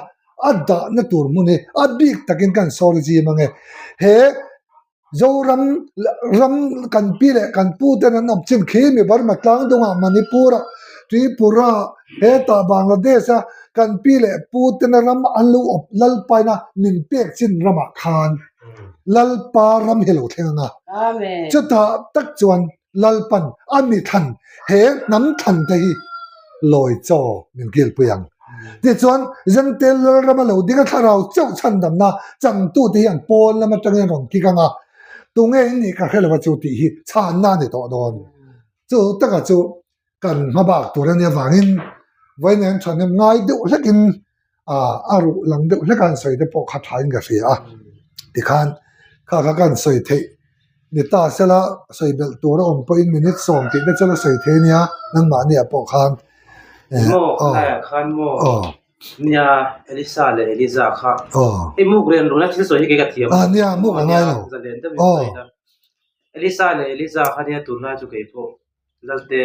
a dahna tur hmun hi a bik takin kan sawi zim ang e. He Zoram ram kan pi leh kan pu ten an awm chin khi mi Burma tlang dungah Manipur ah Tripura hetah Bangladesh a kan pi leh pu tena ram an lo awp Lalpaina min pek chin ramah khan Lalpa ram hi lo thleng ang a. Chutah tak chuan Lalpan a mi thlan he hnam thlan te hi lawi chaw min kilpui ang. Tichuan, Zentel Lalrama lo ding a thlarau chauh chhandamna changtute hian pawn lam atangin an rawn kik ang a, tunge in nih ka hre lo a chu tih hi chhanna a ni tawh dawn. Chu taka chu kan hma bak tur a nih avangin vawiin an thahnem ngai deuh hlekin a ruh lang deuh hlek a an sawi te pawh kha thain ka hria a, tikhan kha kha ka han sawi theih ni ta sela sawi belh tur a awm pawhin minute sawm tih te chu la sawi thei ania nangmahniah pawh khan Maw khalaiah khan maw nia Elisa leh Eliza kha hei muk rian runa thil sawi hi kei ka thiam a nia muk a ngai lo zalen deuhin sawi ila Elisa leh Eliza kha nia tunlai chu kei pawh Lalte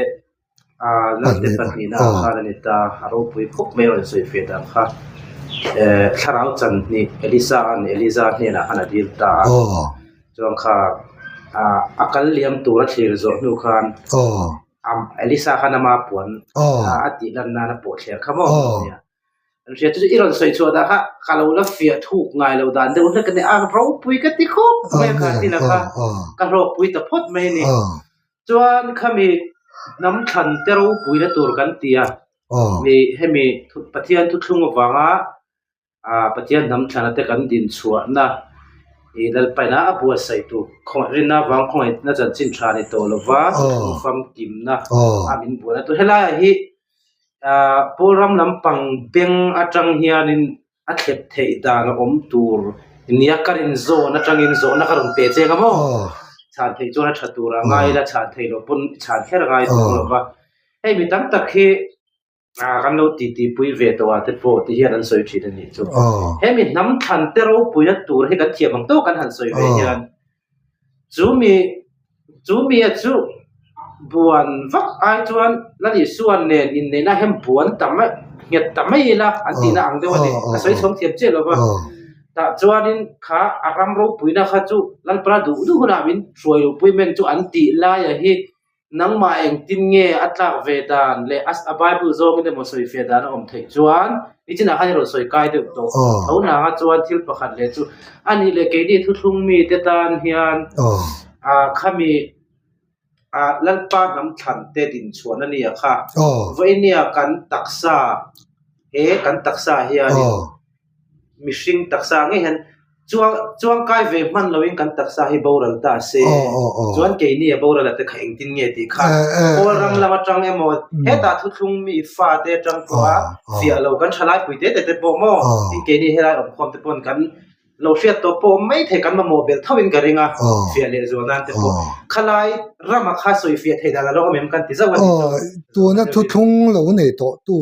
ah Lalte pahnihna ah khan a ni ta, a ropui khawp mai a rawn sawi fe dan kha. Eh thlarau chan hnih Elisa an Eliza hnenah khan a dil ta a, chuan kha ah a kal liam tur a thlir zawh hnu khan Elisa khan ama puan a tih lan nan a pawh thler kha maw nia. An hria chu i rawn sawi chhuah dah kha ka lo la fiah thuk ngai lo dan deuh hlek a ni a, ropui ka ti khawp mai a kha ti la kha ka hlawkpui ta phawt mai a ni. Chuan khami hnam thlan te ropui na tur kan ti a, mi hemi Pathian thuthlung avanga Pathian hnam thlana te kan din chhuahna i Lalpaina a buatsaih tur rinna avang khawngaihna chanchin tha ni tawh lova thuthlung famkimna a min buaina tur. Helaiah hi Pawl ram lampang beng atang hianin a thlep theih dan a awm tur nia ka rin zawn atangin zawhna ka rawn pe cheng a maw? Chhan theih chuan a tha tur a ngai ila chhan theih loh pawn chhan kher a ngai bawk lo va. Hei mi tam tak hi kan lo titi pui ve tawh ah te pawh ti hian an sawi thin a nih chu. Hemi hnam thlan te ropuina tur hi kan thiam ang tawk kan han sawi ve hian chu mi Chu mia chu buan vak ai chuan Lal Isuan nen inneihna hian buan ta mai nghet ta mai ila an tihna ang deuh a ni. Ka sawi chhawng thiam chiah lo va. Tah chuanin kha a ram ropuina kha chu Lalpala duh duh hunah min hruai ropui men chu an tih laia hi nangmah engtin nge a tlak ve dan leh a Bible zawngin emaw sawi fe dan a awm theih chuan nichinah khan i rawn sawi kai deuh tawh. Tho nanga chuan thil pakhat leh chu a nih leh keini thuthlung mite tan hian Ah khami ah Lalpa hnam thlan te din chhuahna nia kha vawinia kan taksa he kan taksa hianin mihring taksa ngei hian chuang chuangkai ve hman loin kan taksa hi boral ta se chuan keini a boral a te kha engtin nge tih kha Pawl ram lam atang emaw hetah thuthlung mi fate atang pawha fiah lo kan thalai pui te te te pawh maw tin keini helai awmkhawm te pawn kan Lo hriat tawh pawh mai thei kan mamawh belh tho in ka ring a, fiah leh zual nan te pawh khalai rama kha sawi fiah thei dan a lo awm em kan ti zauh a ni chu. Tuna thuthlung lo nei tawh tu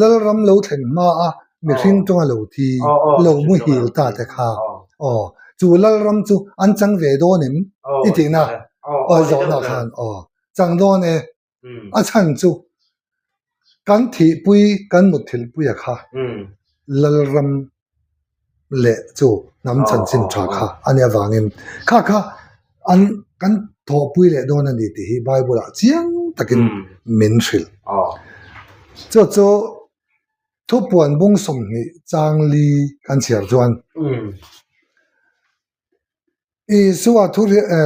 Lalram lo thlen hma a mihring tawnga lo thi lo muhil ta te kha aw chu Lalram chu an chang ve dawn em i tihna aw zawhna khan aw chang dawn e. A chhan chu kan thihpui kan mutthilhpuia kha Lalram leh chu hnam chanchin tha kha a nih avangin kha kha an kan thawhpui leh dawn a ni tih hi Bible ah chiang takin min hrilh. Chu chu thupuan bung 20 changli kan chhiar chuan Isua thu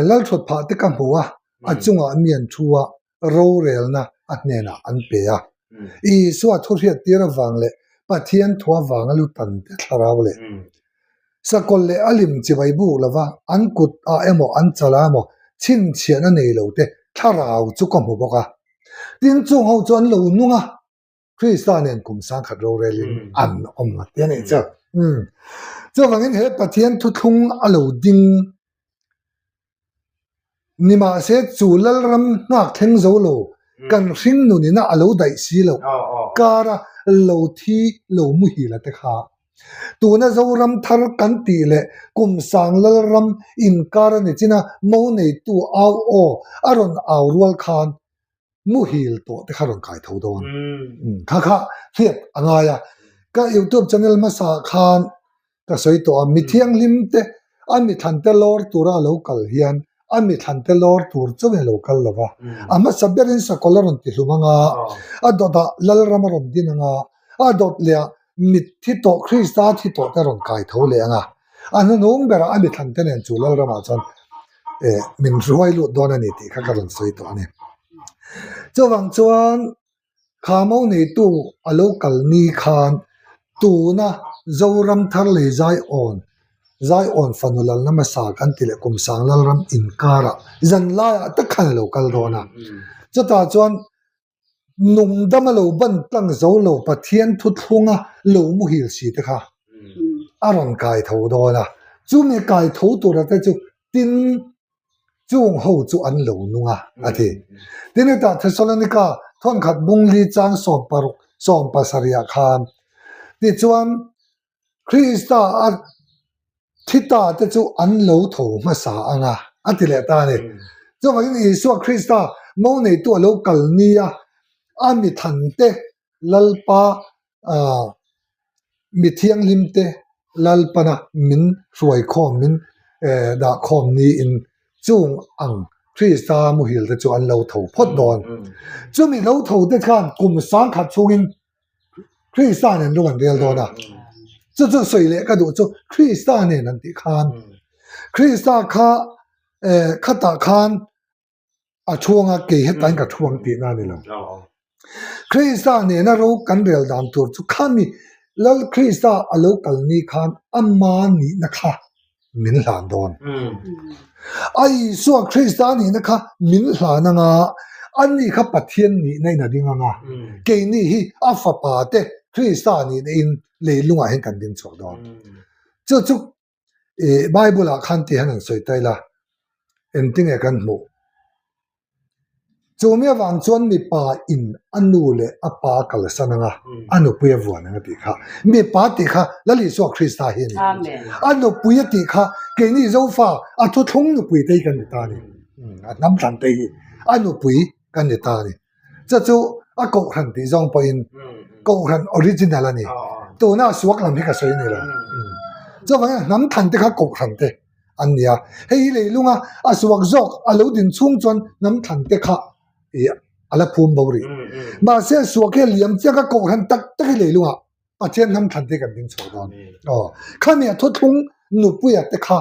Lalthawt phah te ka hmu a, a chungah mi an thu a, rorelna a hnenah an pe a. Isua thu hriattir avang leh Pathian thu avanga lu tan te thlarau leh sakawlh leh a lim chibai buk lova an kut ah emaw an chal ah emaw chhinchhiahna nei lo te thlarau chu ka hmu bawk a. Tin chung ho chu an lo nung a, Krista nen kum sangkhat rorelin an awm a ti a nih chu. Umm. Chuvangin he Pathian thuthlung a lo ding nimahse chu Lalram nghak thleng zo lo kan hring nunina a lo daih si loh kara lo thi lo muhil a te kha. Tuna Zoram thar kan tih leh kum sang Lalram inkar a ni chin a mo neitu au aw a rawn au rual khan muhil tawh te kha rawn kai tho dawn. Kha kha hriat a ngai a. Ka youtube channel hmasa khan ka sawi tawh a, mi thianghlim te a mi thlan te lawr tura a lo kal hian a mi thlan te lawr tur chauhin a lo kal lo va. A hmasa berin sakawlh a rawn ti hlum anga, a dawtah Lalram a rawn din anga, a dawt leh ah mit thi tawh Krista thi tawh te rawn kai tho leh anga, a hnuhnung berah a mi thlan te nen chu Lalramah chuan eh min hruai lut dawn a ni tih kha ka rawn sawi tawh a ni. Chuvang chuan kha mo neitu a lo kal ni khan tuna Zoram thar lei Zaiawn, Zaiawn fanu lalna hmasa kan ti leh Kumsang Lalram inkarah zan laiah tak khan a lo kal dawn a. Chutah chuan Nungdama lo ban tlang zo lo Pathian thuthlunga lo muhil si te kha a rawn kai tho dawn a, chumi kai tho tura te chu tin chung ho chu an lo nung a, a ti. Tin hetah Thesalonika thawnkhat bungli chang 16 17 ah khan tichuan Krista a thi ta te chu an lo tho hmasa ang a, a ti leh ta a ni. Chuvangin Isua Krista mo neitu a lo kal nia a mi thante Lalpa mi thianghlimte Lalpana min hruaikhawm min dahkhawm niin chung ang Krista muhil te chu an lo tho phawt dawn. Chumi lo tho te khan kum sangkhat chhungin Krista nen rawng an rel dawn a, chu chu sawi leh ka duh chu Krista nen an tih khan Krista kha eh khatah khan a thuang a kei hetain ka thuang tihna a ni lo. Krista nena ro kan rel dan tur chu khami Lal Krista a lo kal ni khan ama nihna kha min hlan dawn. A Isua Krista nihna kha min hlan anga, ani kha Pathian nihna in a ding anga, keini hi a fapa te Krista nihna in leilungah hian kan ding chhuak dawn. Chu chu Bible ah khan tih hian an sawi ta ila, engtinge kan hmuh? Chumi avang chuan mipa in a nu leh a pa a kalsan anga, a nupui a vuan ang a tih kha. Mipa tih kha Lal Isua Krista hi a ni. A nupui a tih kha keini Zofa a thuthlung nupui te hi kan ni ta a ni. A hnam thlan te hi a nupui kan ni ta a ni. Chu chu a kohhran tih zawng pawhin kohhran original a ni. Tuna suak lam hi ka sawi a ni lo. Chuvangin a hnam thlan te kha kohhran te. an ni a, hei hi leilunga a suak zawk a lo din chhung chuan hnam thlan te kha ih a la phum bo rih. Mahse a suak hi a liam chiang a kohhran tak tak hi leilunga Pathian hnam thlan te kan ding chhuak dawn. Aw, khami a thuthlung nupuia te kha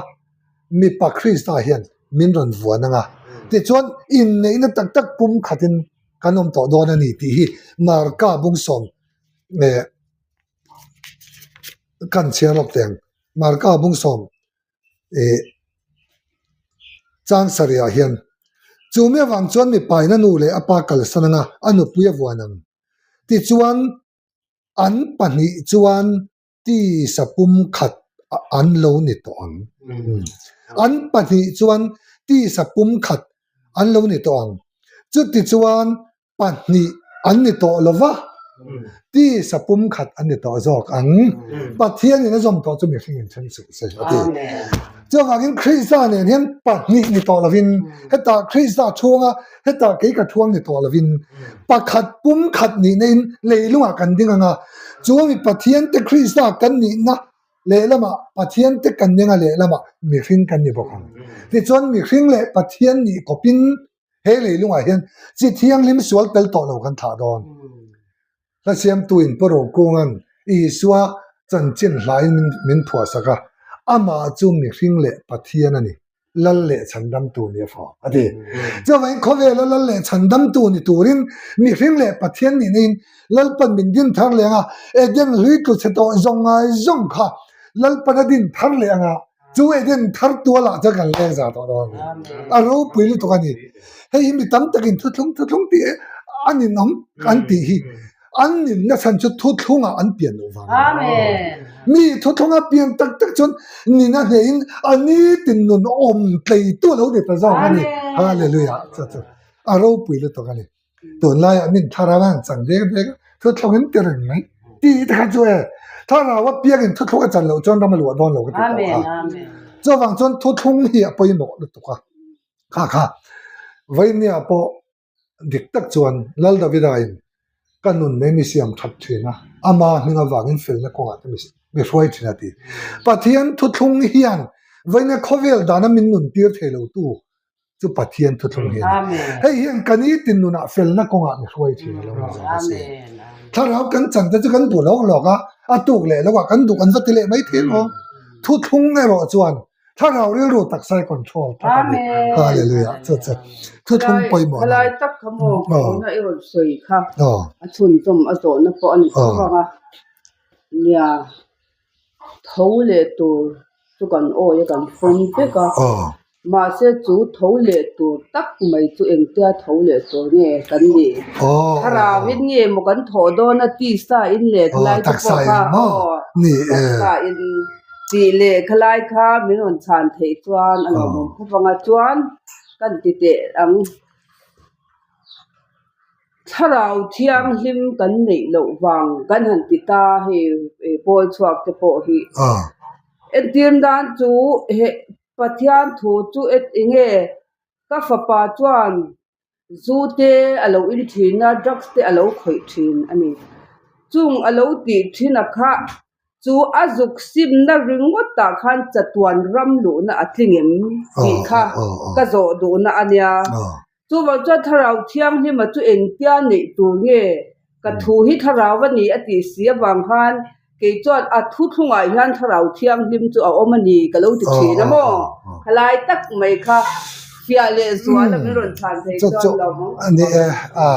mipa Krista hian min rawn vuan ang a, tichuan inneihna tak tak pum khatin kan awm tawh dawn a ni tih hi Marka bungsawm eh kan chhiar lawk teh ang. Marka bungsawm ih chang sarih ah hian chu mi avang chuan mipa in a nu leh a pa kalsan anga a nupui a vuan ang tichuan an pahnih chuan tisa pum khat an lo ni tawh ang an pahnih chuan tisa pum khat an lo ni tawh ang chutichuan pahnih an ni tawh lo va, tisa pum khat an ni tawh zawk ang. Pathianin a zawm tawh chu mihring in then suh se a ti. Chuvangin Krista nen hian pahnih ni tawh lovin, hetah Krista chhunga hetah kei ka thuang ni tawh lovin, pakhat pum khat nihna in leilungah kan ding ang a, chuami Pathian te Krista kan nihna lehlamah Pathian te kan ning a lehlamah mihring kan ni bawk ang. Tichuan mihring leh Pathian nih kawpin He leilungah hian chi thianghlim sual tel tawh lo kan thlah dawn. Hla siamtuin Pu Rokunga'n Isua chanchin hlain min phuahsak a, amah chu mihring leh Pathian a ni, Lal leh Chhandamtu ni a fawm, a ti. Chuvangin khawvela Lal leh Chhandamtu ni turin mihring leh Pathian nihnain Lalpan min din thar leh ang a, Eden hlui tlu chhe tawh zawng ngai zawng kha Lalpan a din thar leh ang a, Chu Eden thar tualah chuan kan leng zah tawh dawn a ni. A ropui lutuk a ni. Hei hi mi tam takin thuthlung thuthlung tih a ninawm an tih hi. An ninna chhan chu thuthlungah an pian loh vang a ni. Mi thuthlunga pian tak tak chuan nina hnehin a nitin nun awm tleitu a lo ni ta zawk a ni. Hallelujah! Chu chu a ropui lutuk a ni. Tunlaiah min thlarau a han chang dek dek a, thuthlung in ti reng mai tih te kha chu e, thlarau a piangin thuthlung a chan loh chuan ram a luah dawn lo ka ti tawh kha. Chuvang chuan thuthlung hi a pawimawh lutuk a, kha kha Vainia pawh dik tak chuan Lal Davida in ka nun mai mi siam that thin a, ama hming avangin felna kawngah te mi hruai thin a ti. Pathian thuthlung hian Vainia khawvel dana min nun tir thei lo tu chu Pathian thuthlung hi a ni. Hei hian ka nitin nunah felna kawngah mi hruai thin a lo ni zawk a si. Thlarau kan chan te chu kan duh lawk lawk a, a tuk leh lo ah kan duh kan va ti leh mai thei maw? Thuthlung erawh chuan thlarau rilru taksa i control tlat a ni. Hallelujah. Chu chu thuthlung pawimawh a ni. Khalai tak kha maw tuna i rawn sawi kha a chhunzawm a zawhna pawh a ni tho vang a. Nia Tho leh tur chu kan awi a kan fawm vek a, mahse chu tho leh tur tak mai chu engtia tho leh tur nge kan nih? Thlarauin nge maw kan thawh dawn a tisa in leh khalai te pawh kha aw taksa in tih leh khalai kha min rawn chhan theih chuan a lawmawm khawp ang a chuan kan ti teh ang. Thlarau thianghlim kan neih loh vang kan han ti ta hei pawl chhuak te pawh hi. Entir nan chu he Pathian thu chu eng nge ka fapa chuan zu te a lo in thin a, drugs te a lo khawih thin a ni. Chung a lo tih thin a kha chu a zuk simna ringawt ah khan chatuan ram luhna a tling em tih kha ka zawh duhna a nia. Chuvang chuan Thlarau Thianghlima chu engtia neih tur nge? Ka thu hi Thlarau a ni a tih si avang khan kei chuan a thu thlungah hian Thlarau Thianghlim chu a awm a ni ka lo ti thin a maw? Khalai tak mai kha fiah leh zual a min rawn chhan thei chuan lo maw? A ni e, a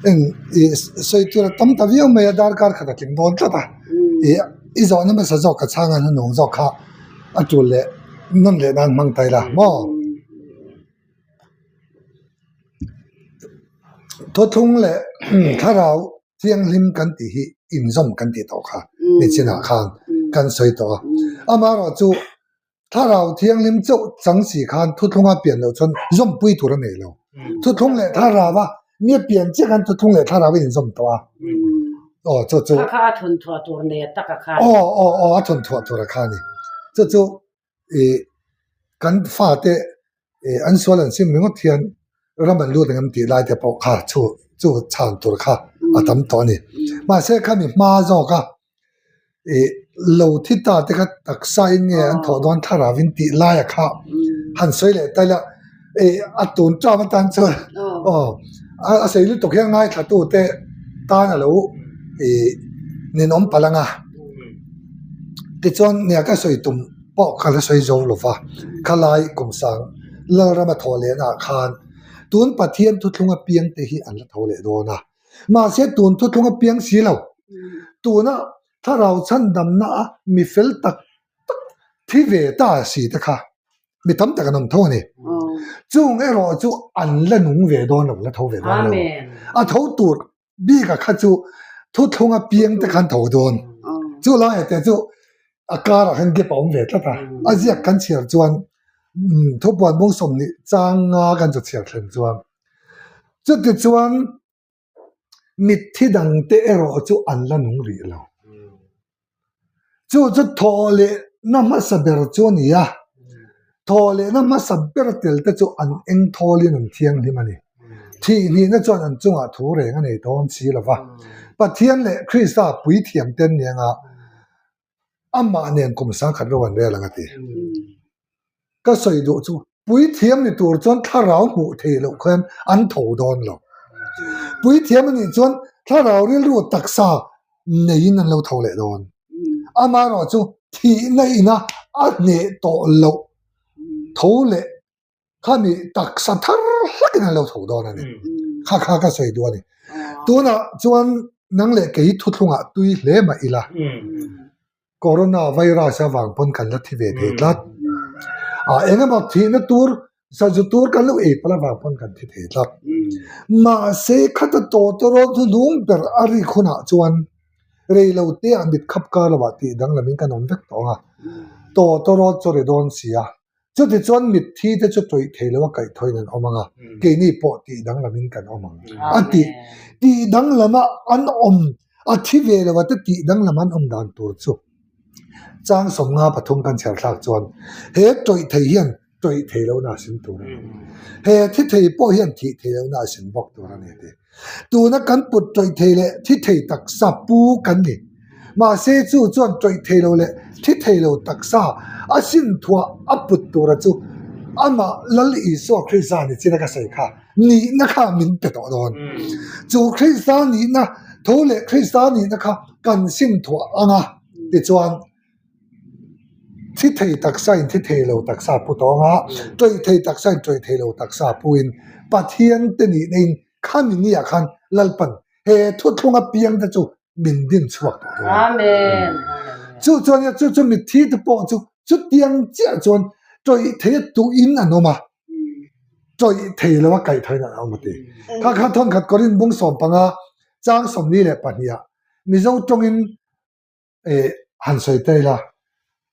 eng i sawi tur a tam ta viau mai a darkar khat a tling dawn tlat a, i i zawhna hmasa zawk ka chhang a hnunung zawk kha a tul leh nawn leh nan hmang ta ila maw? Thawthlung leh thlarau thianghlim kan tih hi inzawm kan tih tawh kha nichinah khan kan sawi tawh a. Amaherawhchu thlarau thianghlim chauh chang si khan thuthlunga pian loh chuan zawmpui tur a nei lo. Thuthlung leh thlarau a mi a pian chiah khan thuthlung leh thlarau a inzawm tawh a. Aw chu chu. Kha kha a thunthuah tur nei a tak a kha. Aw aw aw a thunthuah tur a kha a ni. Chu chu ih kan fate ih an sual an sim ringawt hian ram an lut ang em tih lai te pawh kha chu chu chhan tur kha a tam tawh a ni. Mahse khami hma zawk a ih lo thi ta te kha taksa in nge an thawh dawn thlarau in tih lai a kha han sawi leh ta ila ih a tun ṭam atan chuan aw a sawi lutuk hian ngaithla tu te tan a lo ih ninawm palh ang a. Tichuan nia ka sawi tum pawh ka la sawi zo lo va, khalai kum sang Lalrama thawh lehna ah khan tun Pathian thuthlung apiang te hi an la tho leh dawn a, mahse tun thuthlung apiang si lo, tuna thlarau chhandamna a mi fel tak tak thi ve ta si te kha mi tam tak an awm tho a ni. Chung erawh chu an la nung ve dawn lo, la tho ve dawn lo. A tho tur Bika kha chu thuthlung a piang te khan tho dawn. Chu laiah te chu a karah khan gap a awm ve tlat a. A ziak kan chhiar chuan thupuan bawng 20 chang nga kan chu chhiar thlen chuan. Chuti chuan mitthi dang te erawh chu an la nung rih lo. Chu chu thawh lehna hmasa ber chu a ni a, thawh lehna hmasa ber tel te chu an eng thawlin an thianghlim a ni. Thih hnihna chuan an chungah thu reng a nei dawn si lo va, Pathian leh Krista puithiam te an ni anga amah nen kum sangkhat ro an rel ang a ti. Ka sawi duh chu puithiam ni tur chuan thlarau hmuh theih loh khan an tho dawn lo. Puithiam a nih chuan thlarau rilru taksa neiin an lo tho leh dawn. Amaherawh chu thihna ina a hneh tawh loh tho leh khami taksa thar hlakin an lo tho dawn a ni. Kha kha ka sawi duh a ni. Tunah chuan nang leh kei thuthlungah tui hle mah ila. Corona virus avang pawn kan la thi ve thei tlat. Ah engemaw thihna tur. Sazu tur kan lo ei palh avang pawn kan thi thei tlat. Mahse, khata tawtawrawt hnuhnung ber a rik hunah chuan rei lo te ah mit khap kar lovah tih danglamin kan awm vek tawh ang a, tawtawrawt chu ri dawn si a. Chutichuan mitthi te chu tawih thei lo a kaihthawhin an awm ang a, keini pawh tih danglamin kan awm ang a ti. Tih danglama an awm, a thi ve lo a te tih danglam an awm dan tur chu chang 53 kan chhiar thlak chuan he tawih thei hian tawih thei lohna a sin tur a ni. He thi thei pawh hian thih thei lohna a sin bawk tur a ni a ti. Tuna kan put tawih thei leh thi thei taksa pu kan ni. Mahse chu chuan tawih thei lo leh thi thei lo taksa a sin thuah a put tura chu amah Lal Isua Krista ni chin a ka sawi kha nihna kha min pe tawh dawn. Chu Krista nihna tho leh Krista nihna kha kan sim thuah anga tichuan Thi thei taksa in thi thei lo taksa pu tawng a, tawih thei taksa in tawih thei lo taksa pu in Pathian te nihna in khami ni ah khan Lalpan he thuthlung a piang te chu min din chhuak tawh dawn. Amen. Chu chuan nia chu chu mitthi te pawh chu chutiang chiah chuan tawih thei a tuh in an awm a, tawih thei lo a kaih thain an awm a ti. Kha kha thawnkhat Korin bung 15 chang 42 ah Mizo tawngin eh han sawi ta ila,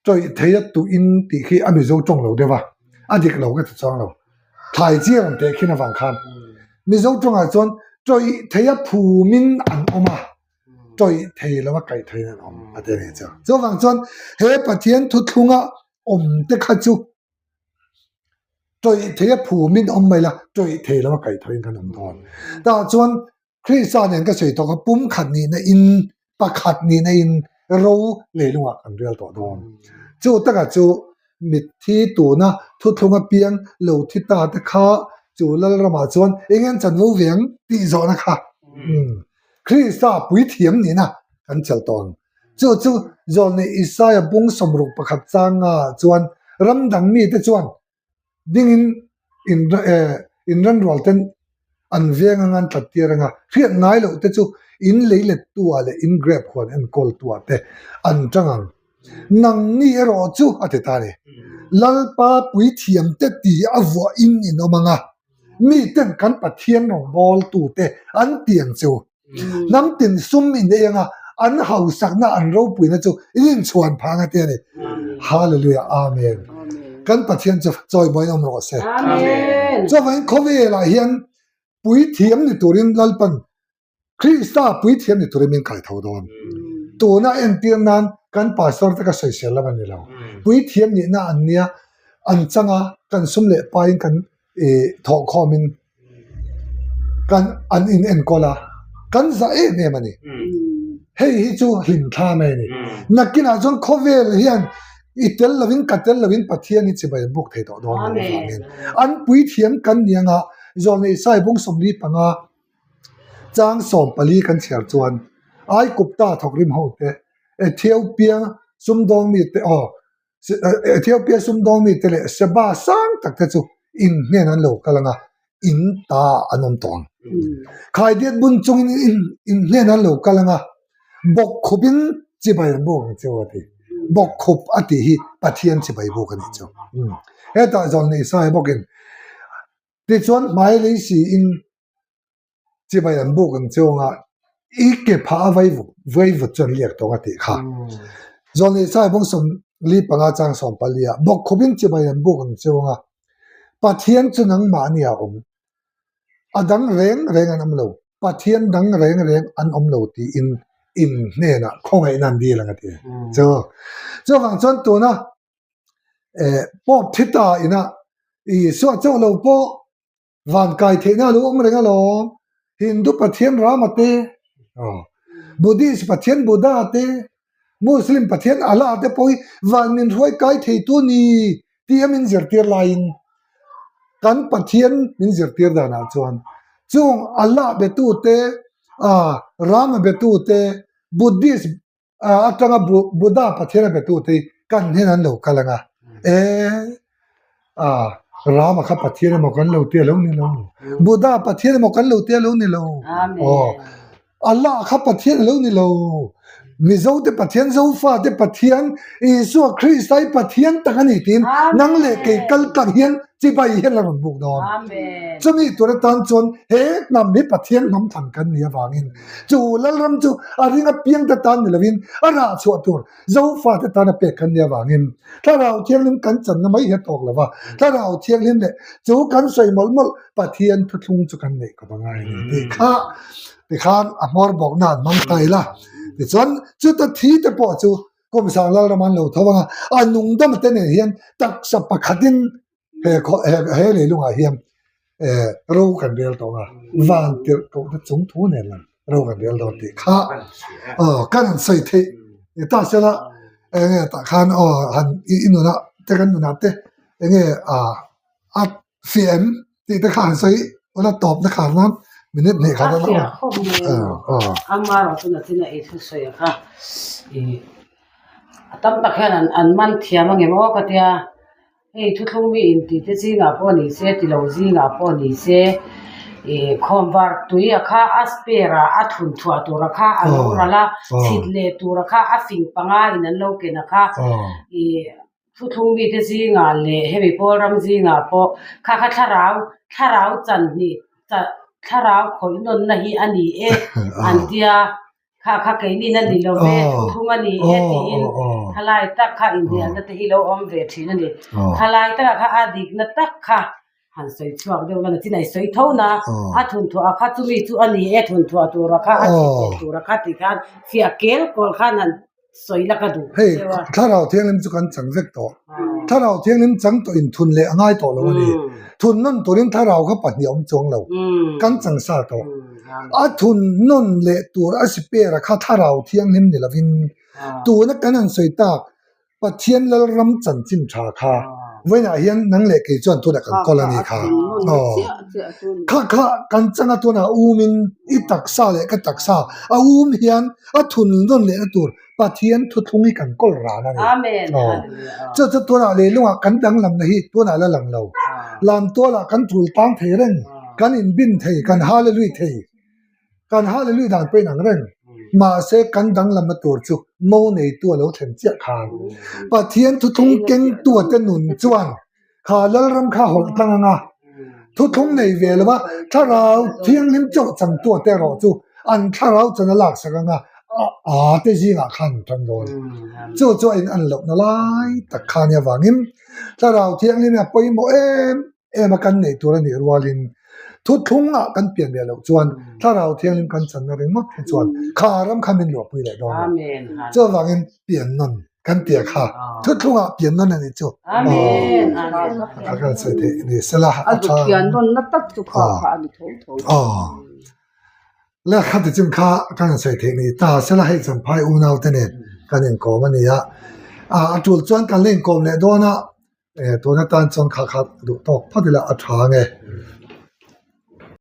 tawih thei a tuh in tih khi a Mizo tawng lo deuh a, a dik lo ka ti chuang lo. Thlai chi a rawn teh khin avang khan Mizo tawngah chuan tawih thei a phum in an awm a, tawih thei lo a kaih thei in an awm a ti a nih chu. Chuvang chuan he Pathian thuthlunga awm te kha chu tawih thei a phum in awm mai la, tawih thei lo a kaih thei in kan awm dawn. Tah chuan Krista nen ka sawi tawk a, pumkhat nihna in, pakhat nihna in ro leilungah kan rel tawh dawn. Chu takah chu mitthi tuna thuthlung apiang lo thi ta te kha chu Lalramah chuan eng an chanvo ve ang tih zawhna kha Krista puithiam nihna kan chelh tawh ang. Chu chu Zawlnei Isaia bung 61 changa chuan ram dang mite chuan dingin in ranrual ten an veng anga an tlat tir anga hriat ngai loh te chu in lei let tu ah leh in grep huan enkawl tu ah te an tang ang. Nangni erawh chu a ti ta a ni. Lalpa puithiam te ti a vuah in in awm anga mi ten kan Pathian rawngbâwl tu te an ti ang chu. Hnam tin sum in ei anga an hausakna an ropuina chu in inchhuan phah anga ti a ni. Hallelujah Amen. Kan Pathian chu chawimawiin awm rawh se. Chuvangin khawvelah hian puithiam ni turin Lalpan Krista puithiam ni turin min kai tho dawn. Tuna entir nan kan pastor te ka sawisel lam a ni lo. Puithiam nihna an nia an changa kan sum leh pain kan thawhkhawmin kan an in enkawl a, kan zah em em a ni. Hei hi chu hlim thla mai a ni. Nakinah chuan khawvel hian i tel lovin ka tel lovin Pathian hi chibai an buk thei tawh dawn lo avangin an puithiam kan ni anga Zawlnei Sai bung 45 chang 14 kan chhiar chuan Aikupta thawkrim ho te Ethiopia sumdawng mite aw Ethiopia sumdawng mite leh Seba sang tak te chu in hnen an lo kal ang a, in ta an awm tawh ang. Khaidiat bun chungin in in hnen an lo kal ang a, bawkkhupin chibai an buk ang cheu a ti. Bawkkhup a tih hi Pathian chibai buk a nih chu. Hetah Zawlnei Isaiah bawkin tichuan hmai lei siin Chibai an buk ang chuanga i ke phah a vai vai vut chuan liak tawng a tih kha. Zawlnei Sai bawng 45 chang 14 ah bawkkhupin chibai an buk ang chuanga Pathian chu nangmahni a awm. A dang reng reng an awm lo. Pathian dang reng reng an awm lo tiin in hnenah khawngaihna an dil ang a ti. Chu chuvang chuan tuna eh Pope thi ta ina Isua chauh lo pawh Van kai theihna a lo awm reng alawm. Hindu Pathian Rama te, Buddhist Pathian Buddha te, Muslim Pathian Allah te pawh hi van min hruai kai theitu ni tih a min zirtir laiin kan Pathian min zirtir danah chuan chung Allah betu te, Rama betu te, Buddhist atanga Buddha Pathian a betu te hi kan hnen an lo kal ang a, e Rama kha Pathian emaw kan lo tia lo ni lo, Buddha Pathian emaw kan lo tia lo ni lo, aw Allah kha Pathian a lo ni lo. Mizote Pathian, Zofate Pathian, Isua Krista hi Pathian tak a ni tiin nang leh kei kal tlang hian chibai hian la rawn buk dawn. Chumi tur atan chuan he hnam hi Pathian hnam thlan kan nih avangin chu Lalram chu a ring apiangte tan ni lovin a rah chhuah tur Zofate tana pek kan nih avangin Thlarau Thianghlim kan channa mai hi a tawk lo va, Thlarau Thianghlim leh chu kan sawi mawlh mawlh Pathian thuthlung chu kan neih kawp a ngai a ni tih kha tikhan a hmawr bawkna an hmang ta ila. Tichuan chuta thi te pawh chu Kumsang Lalram an lo tho ang a, a nungdam te nen hian taksa pakhatin he he leilungah hian ro kan rel tawh ang a, van tirh kohna chung thu nen lang ro kan rel dawn tih kha kan han sawi theih ni ta sela enge tah khan aw han i nunah te kan nunah te enge a fiah em tih te kha han sawi ula tawp na khar nan minute hnih khat a la awm. Amaherawhchu chu nachin a ei thusawi a kha ih a tam tak hian an man thiam ang em aw ka tia. Hei thuthlung mi intih te zingah pawh ni se ti lo zingah pawh ni se ih khawmvar tui a kha a spare ah a thun chhuah tur a kha a lo ral a chhit leh tur a kha a fing panga in an lo ken a kha ih thuthlung mi te zingah leh hemi pawl ram zingah pawh kha kha thlarau thlarau chan hnih thlarau khawih nawnna hi a ni e an tia. Kha kha keinin a ni lo ve, thuthlung a ni e tiin khalai tak kha inhnialna te hi lo awm ve thin a ni. Khalai takah kha a dikna tak kha han sawi chhuak deuh la, nachin a i sawi tho na, a thunthuah kha chumi chu a ni e, thunthuah tura kha a chhit leh tura kha tih khan fiah kel kawl khan han sawi la ka duh Hei, deuh a. Thlarau Thianghlim chu kan chang vek tawh. Thlarau Thianghlim chang tawh in thun leh a ngai tawh lo a ni. Thun nawn turin Thlarau kha pahnih a awm chuang lo. Kan chang sa tawh. A thun nawn leh tur a sipera kha Thlarau Thianghlim ni lovin tuna kan han sawi tak Pathian Lalram chanchin tha kha vawiinah hian nang leh kei chuan tunah kan kawl a ni kha. Aw. Kha kha kan changa tunah umin i taksa leh ka taksa a um hian a thun nawn lehna tur Pathian thuthlung hi kan kawl ran a ni. Aw. Chu chu tunah leilungah kan danglamna hi tunah la lang lo. Lamtualah kan thul tang thei reng, kan inbin thei, kan hallelui thei. Kan hallelui dan pawhin ang reng. Mahse kan danglamna tur chu mo neitu a lo thlen chiah khan. Pathian thuthlung kengtua te nun chuan kha Lalram kha hawlh tlang ang a, thuthlung nei ve lo va, thlarau thianghlim chauh changtua te erawh chu an thlarau chan a laksak ang a, a te zingah khan an tan dawn. Chu chu a in an lohna lai tak kha nia vangin thlarau thianghlim hi a pawimawh em em a kan neih tur a nih rualin thuthlungah kan pian leh loh chuan thlarau thianghlim kan channa ringawt hi chuan kha ram kha min luahpui leh dawn lo. Chuvangin pian nawn kan tia kha thuthlungah pian nawn a nih chu aw kan sawi theih ni sela a tha pian nawn na tak chu kha kha a ni tho tho aw le khati chin kha kan sawi theih ni ta sela hei champhai unau te nen kan inkawm a ni a a tul chuan kan la inkawm leh dawn a tun atan chuan kha kha duh tawk phawt ila a tha nge.